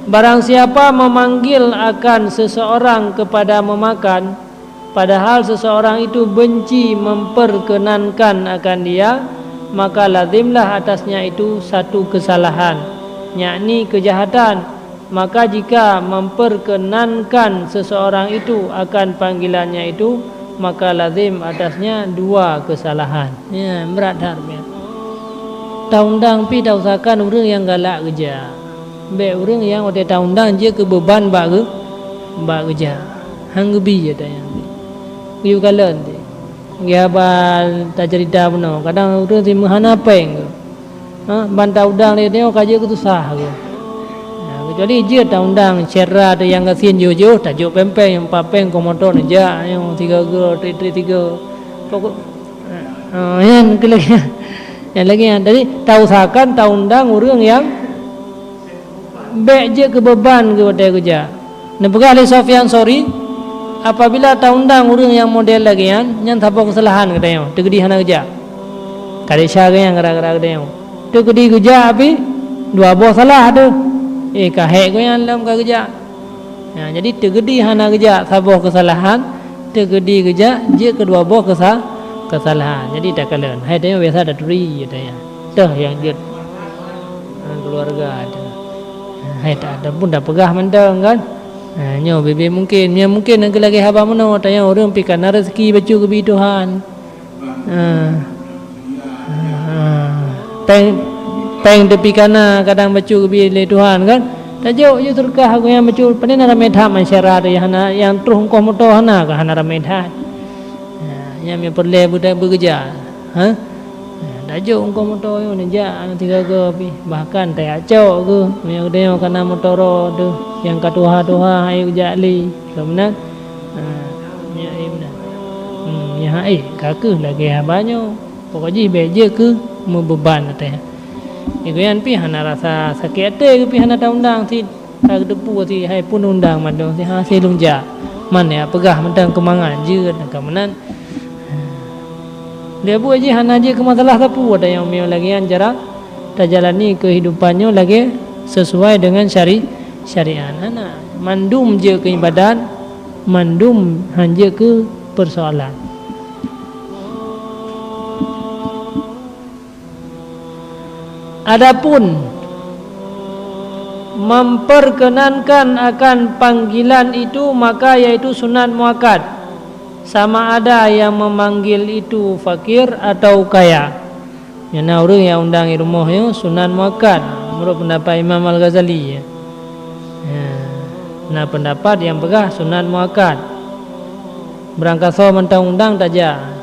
barang siapa memanggil akan seseorang kepada memakan, padahal seseorang itu benci memperkenankan akan dia, maka lazimlah atasnya itu satu kesalahan, yakni kejahatan. Maka jika memperkenankan seseorang itu akan panggilannya itu, maka lazim atasnya dua kesalahan. Ya, berat that, ya. Taundang pih tausahakan ureuëng nyang galak geujak. Bék ureuëng nyang watée taundang jeuet keu beuban bak geu-, bak geujak. Han geubi jeuet nyang bi. Geuyue kalon teuh. Geuhaba taceurita bunoe, kadang ureuëng si meuhana péng geuh. Ha, ban taundang lé nyoe ka jeuet keu susah geuh. Ha, kecuali jeuet taundang syedara teuh nyang gasien jih-jih, tajok péng-péng, nyang pat péng, koh moto neujak, nyang tiga-tiga, trik-trik tiga. Pokok, ha, nyan keu lagée nyan. Nyan lagée nyan. Jadi, tausahakan taundang ureuëng nyang bék jeuet keu beuban geuh watée geujak. Neupeugah lé Sofyan Sori, apabila taundang ureuëng nyang model lagée nyan, nyan saboh keusalahan geutanyoe, teukeudi hana geujak. Ka desya geuh nyan gara-gara geutanyoe. Teukeudi geujak pih dua boh salah teuh. Eh, ka hék geuh nyan lom ka geujak. Nah, jadi teukeudi hana geujak saboh keusalahan, teukeudi geujak jeuet keu dua boh keusa-, keusalahan. Jadi takalon, hai tanyoe biasa taturi, ya tanyoe. Teuh nyang jeuet ngon keuluwarga teuh. Hai ta-, ta pun tapeugah mantong kan. Ha, nyoe bibit mungken. Nyoe mungken lagée haba meunoe, tanyoe ureuëng pih ka na rezeki bacut geubi Tuhan. Ha. Ha. Péng, péng teupih ka na kadang bacut geubi lé Tuhan kan. Tajok ju teureukah gobnyan bacut, pane na ramé that masyarakat nyang hana, nyang troh ongkoh moto hana ka hana ramé that. Ha, nyan nyang peureulée beu-, beugeujak. Ha? Tajok ongkoh moto nyoe neujak tiga go pih. Bahkan tajak cok geuh, meunyoe geutanyoe ka na moto roh teuh nyang ka tuha-tuha, han ék jak lé. Ka meunan? Ha, nyan ék meunan. Hmm, nyan han ék, ka kheueh lagée haba nyoe. Pokok jih bék jeuet keu meubeban até. Di gobnyan pih hana rasa sakét até geuh pih hana taundang cit. Ka geuteupeue si hai pun undang mandum si hase lôn jak. Man ya peugah mantong keumangat jeuet ka meunan. Dia buet jih hana jeuet keu masalah sapeue, dan nyang meunyoe lagée nyan cara tajalani keuhidupan nyoe lagée sesuai dengan syari-, syariat. Hana, mandum jeuet keu ibadat, mandum han jeuet keu persoalan. Adapun memperkenankan akan panggilan itu, maka yaitu sunat muakkad, sama ada yang memanggil itu fakir atau kaya. Nyang na ureuëng nyang undang i rumoh nyoe sunat muakkad, menurut pendapat Imam Al-Ghazali. Ya. Na pendapat nyang peugah sunat muakkad. Beurangkasoe mantong undang tajak.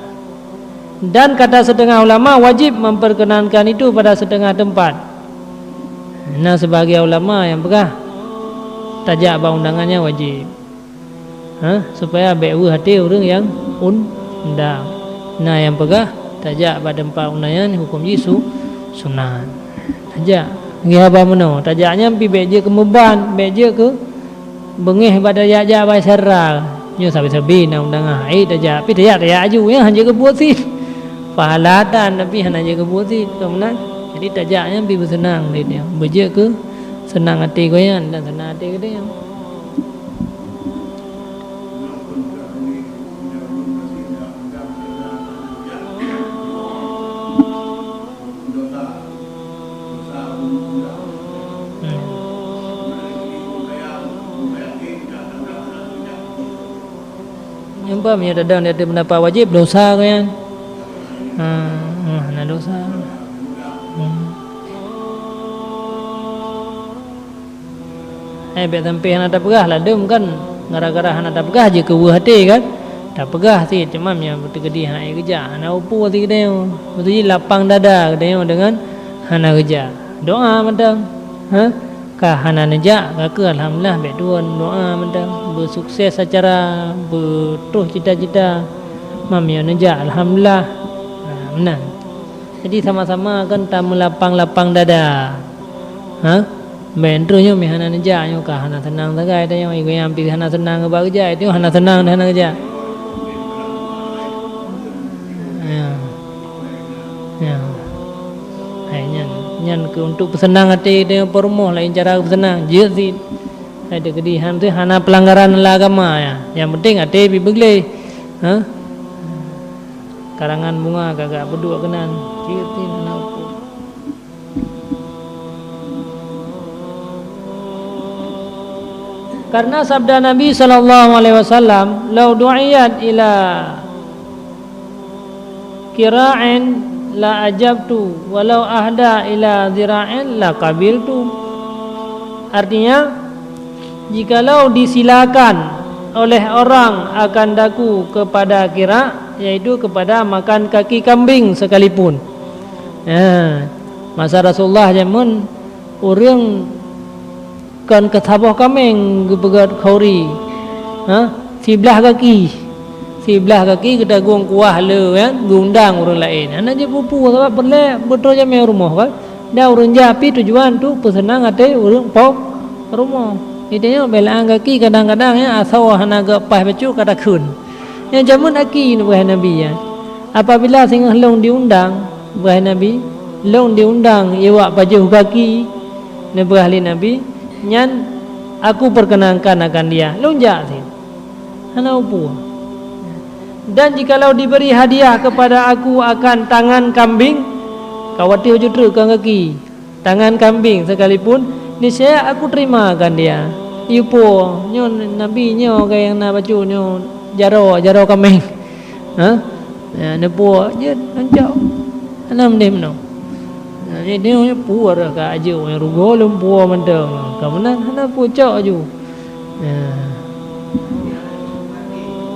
Dan kata setengah ulama wajib memperkenankan itu pada setengah tempat. Na sebahagian ulama nyang peugah tajak bak undangan nyan wajib. Ha, supaya bék weueh até ureuëng nyang undang. Na nyang peugah tajak bak teumpat undangan huköm jih su-, sunat. Tajak. Lagée haba meunoe, tajak nyan pih bék jeuet keu meuban, bék jeuet keu beungéh bak tajak-jak bak syedara. Nyoe sabe-sabe na undangan, hai tajak, pih tajak-tajak aju, nyan han jeuet keu buet cit. Pahala tan, tapi hana jeuet keu buet cit, ka meunan. Jadi tajak nyan pih beuseunang lé tanyoe. Beujeuet keu seunang até gobnyan dan seunang até geutanyoe. Nyang ba meunyoe tadong di ateueh peundapat wajéb, dosa keu nyan. Ha, ha, na dosa. Hmm. Eh, bék sampoe hana tapeugah, ladôm kan gara-gara hana tapeugah jeuet keu weueh até kan. Tapeugah cit, cuma meunyoe teukeudi hana geujak, hana upu cit geutanyoe. Beutôi jih lapang dada geutanyoe deungon hana geujak. Doa mantong. Ha? Ka hana neujak, ka kheueh alhamdulillah bék tuwon doa mantong. Beusukses acara, beutroh cita-cita. Meunyoe neujak, alhamdulillah. Ha, meunan. Jadi sama-sama kan tameulapang-lapang dada. Ha? Meunan troh nyoe meuhana neujak nyoe ka hana seunang sagai tanyoe, igoe nyang pih hana seunang geuba geujak, itu hana seunang dan hana geujak. Ya. Ya. Hai nyan, nyan keu untuk peuseunang até tanyoe peurumoh laén cara peuseunang, jeuet cit. Hai teukeudi han teuh hana peulanggaran lam agama ya. Nyang penting até pih beugleh. Ha? Karangan bunga ka gak peuduek keunan. Cit-cit hana upu. Karena sabda Nabi sallallahu alaihi wasallam, "Lau du'iyat ila qira'in la ajabtu, walau ahda ila zira'in la qabiltu." Artinya, jikalau disilakan oleh orang akan daku kepada qira', yaitu kepada makan kaki kambing sekalipun. Ha, masa Rasulullah jameun ureuëng kon keu saboh kaméng geupeugét khauri. Ha, siblah gaki. Siblah gaki geutagong kuah le kan, geuundang ureuëng laén. Hana jeuet peue-peue sabab peureulée beutroh jamé rumoh kan. Dan ureuëng jak pih tujuan untuk peuseunang até ureuëng po rumoh. Geutanyoe beulaan gaki kadang-kadang ya asoe hana geupaih bacut ka takheun. Nyang jameun aki neupeugah Nabi nyan, "Apabila singoh lôn diundang," peugah Nabi, "lôn diundang iwak pajoh gaki," neupeugah lé Nabi, "nyan aku perkenankan akan dia." Lôn jak cit. Hana upu. "Dan jikalau diberi hadiah kepada aku akan tangan kambing," ka watée ujoe treuk kon gaki. "Tangan kambing sekalipun, niscaya aku terima akan dia." Yue puwoe, nyoe Nabi nyoe ka nyang na bacut nyoe jaroe, jaroe kaméng. Ha? Ya, neupuwoe jeuet, neucok. Hana meudeh meunoe. Ya, nyoe, nyoe puwoe rhah ka ajeuk, nyang rugoe lom puwoe mantong. Ka meunan hana puwoe cok aju. Ya.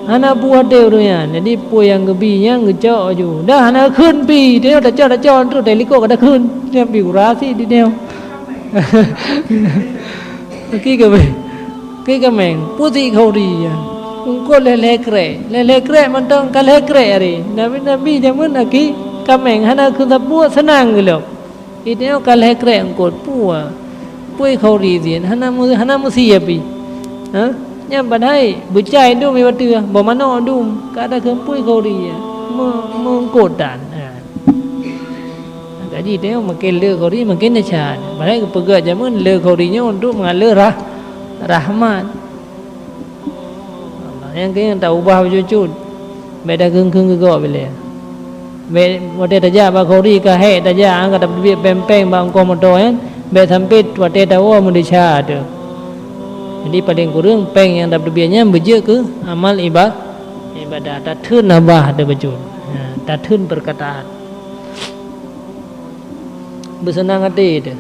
Hana puwoe até ureuëng nyan. Jadi peue nyang geubi nyan geucok aju. Dah hana kheun pi, nyoe tacok-tacok terus dari likot ka takheun. Nyan pi kurasi di nyoe. Ki kaméng. Ki kaméng, putik khauri nyan. Eungkôt lhèe-lhèe krek. Lhèe-lhèe krek mantong ka lhèe krek hari. Nabi-nabi jameun aki kaméng hana kheun sapeue seunang geulom. Di nyoe ka lhèe krek eungkôt, puwoe. Pui khauri zin, hana meu-, hana meusie pi. Ha? Nyan padahai beucai dum i bateue, boh manok dum, ka ada kheun pui khauri. Meu-, meungkôt tan. Ha. Jadi, tengok makin le khauri, makin desya. Padahai geupeugah jameun le khauri nyoe untuk meungaleuh rah-, rahmat. Nyang keu nyang taubah bacut-cut. Bèk takheun-kheun keu gob ilèe. Bèk watèe tajak bak khauri ka hék tajak, ha, ka tapeubiet péng-péng bak ongkoh moto nyan. Bèk sampoe watèe tawoe meudesya teuh. Jadi, paleng kureueng péng nyang tapeubiet nyan beujeuet keu amal iba-, ibadah. Tatheun babah teuh bacut. Ha, tatheun peurkataan. Beuseunang até teuh.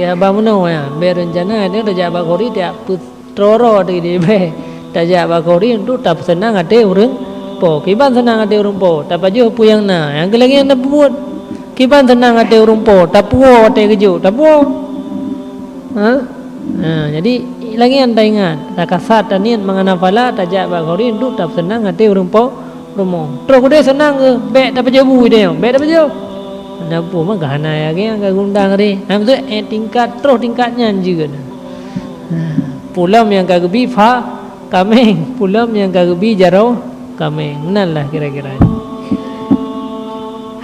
Geuhaba meunoe nyan, bèk reuncana teuh tajak bak khauri tajak peutroe-roe teuh di bèe. Tajak bak khauri untuk tapeuseunang até ureueng po. Kiban seunang até ureueng po, tapajoh peue nyang na, nyang keu lagèe nyan tapeubuet. Kiban seunang até ureueng po, tapuwoe watèe geujok, tapuwoe. Ha? Ha, jadi lagèe nyan taingat, takasat taniet mangat na phala tajak bak khauri untuk tapeuseunang até ureueng po. Rumoh. Troh keudeh seunang keuh, bèk tapajoh bu idéh nyoe, bèk tapajoh. Hana peue mah ka hana lagèe nyang ka geuundang tadi. Hana beutôi, eh, tingkat troh tingkat nyan jeuet. Ha, peue lom nyang ka geubi pha kaméng, peue lom nyang ka geubi jaroe kaméng. Meunan lah kira-kira.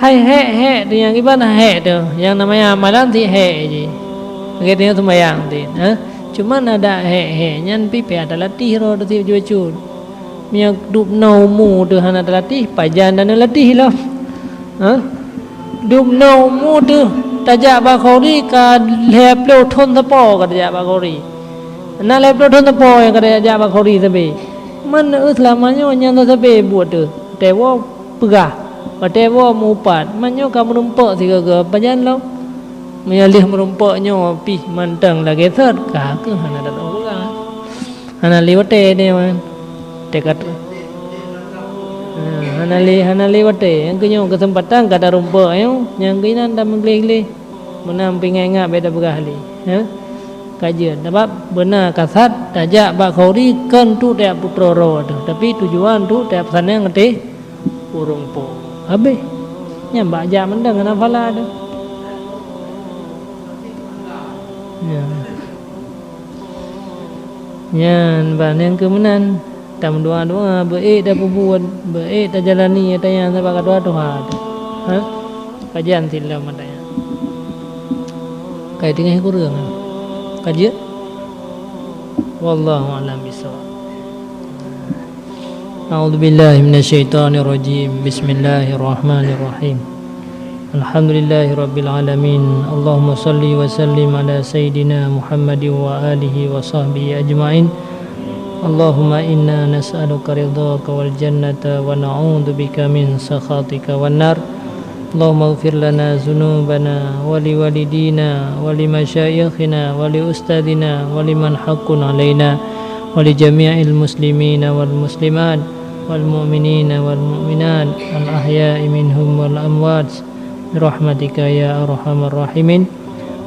Hai hék-hék teuh nyang kiban hék teuh, nyang namanya amalan cit hék jih. Lagèe tanyoe seumayang cit, ha? Cuman adak hék-hék nyan pih payah talatih droe teuh cit bacut-bacut. Meunyoe dubnoe umu teuh hana talatih, pajan taneuk latih lom? Ha? Dubnoe umu teuh tajak bak khauri ka lhèe ploh thon sapo ka tajak bak khauri. Na lhèe ploh thon sapo nyang ka tajak bak khauri sabé. Man, eh, seulama nyoe nyang sabe buet teuh. Watèe woe peugah, watèe woe meu-upat. Man nyoe ka meurumpok sigoe-goe, pajan lom? Meunyoe lheueh meurumpok nyoe pih mantong lagèe sot, ka keuh hana tateupeue peugah. Hana lé watèe nyoe, man. Teuka-, ha, hana lé, hana lé watèe. Nyang keu nyoe keuseumpatan ka tarumpok nyoe, nyang keu inan tameugleh-gleh. Meunan peuingat-ingat bèk tapeugah lé, ha? Ka jeuet, sabab beuna kasat tajak bak khauri kon untuk tajak peutroe-roe teuh, tapi tujuan untuk tajak peuseunang até ureueng po. Habéh. Nyan bak jak mantong hana phala teuh. Ya. Nyan ban nyang keu meunan, tameudoa-doa, beu-ék tapeubuet, beu-ék tajalani ata nyan sabab ka tuha-tuha teuh. Ha? Pajan silom ata nyan. Kai teungoh kureueng. Ka jeuet? Wallahu a'lam bishawab. A'udzubillahi minasyaitonirrajim. Bismillahirrahmanirrahim. Alhamdulillahirabbil alamin. Allahumma shalli wa sallim ala sayyidina Muhammadin wa alihi wa sahbihi ajmain. Allahumma inna nas'aluka ridhaka wal jannata wa na'udzubika min sakhatika wan nar. Allahumma ighfir lana dzunubana wa liwalidina wa limasyaikhina wa liustadzina wa liman haqqun alaina wa li jami'il muslimina wal muslimat wal mu'minina wal mu'minat al ahya'i minhum wal amwat bi rahmatika ya arhamar rahimin.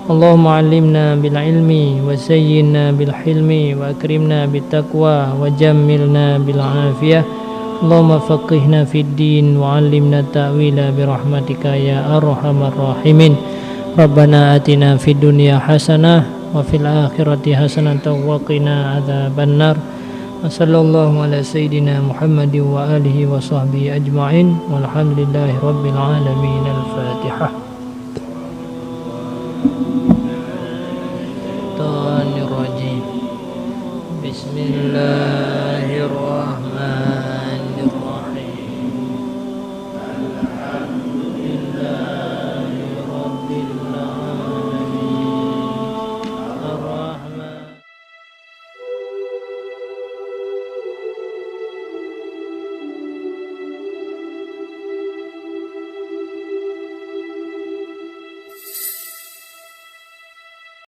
Allahumma 'allimna bil ilmi wa zayyinna bil hilmi wa akrimna bit taqwa wa jammilna bil afiyah. Allahumma faqihna fid din wa 'allimna ta'wila bi rahmatika ya arhamar rahimin. Rabbana atina fid dunya hasanah wa fil akhirati hasanatan wa qina adzabannar. Wa sallallahu ala sayyidina Muhammadin wa alihi wa sahbihi ajmain. Walhamdulillahi rabbil alamin. Al-Fatihah. Bismillahirrahmanirrahim.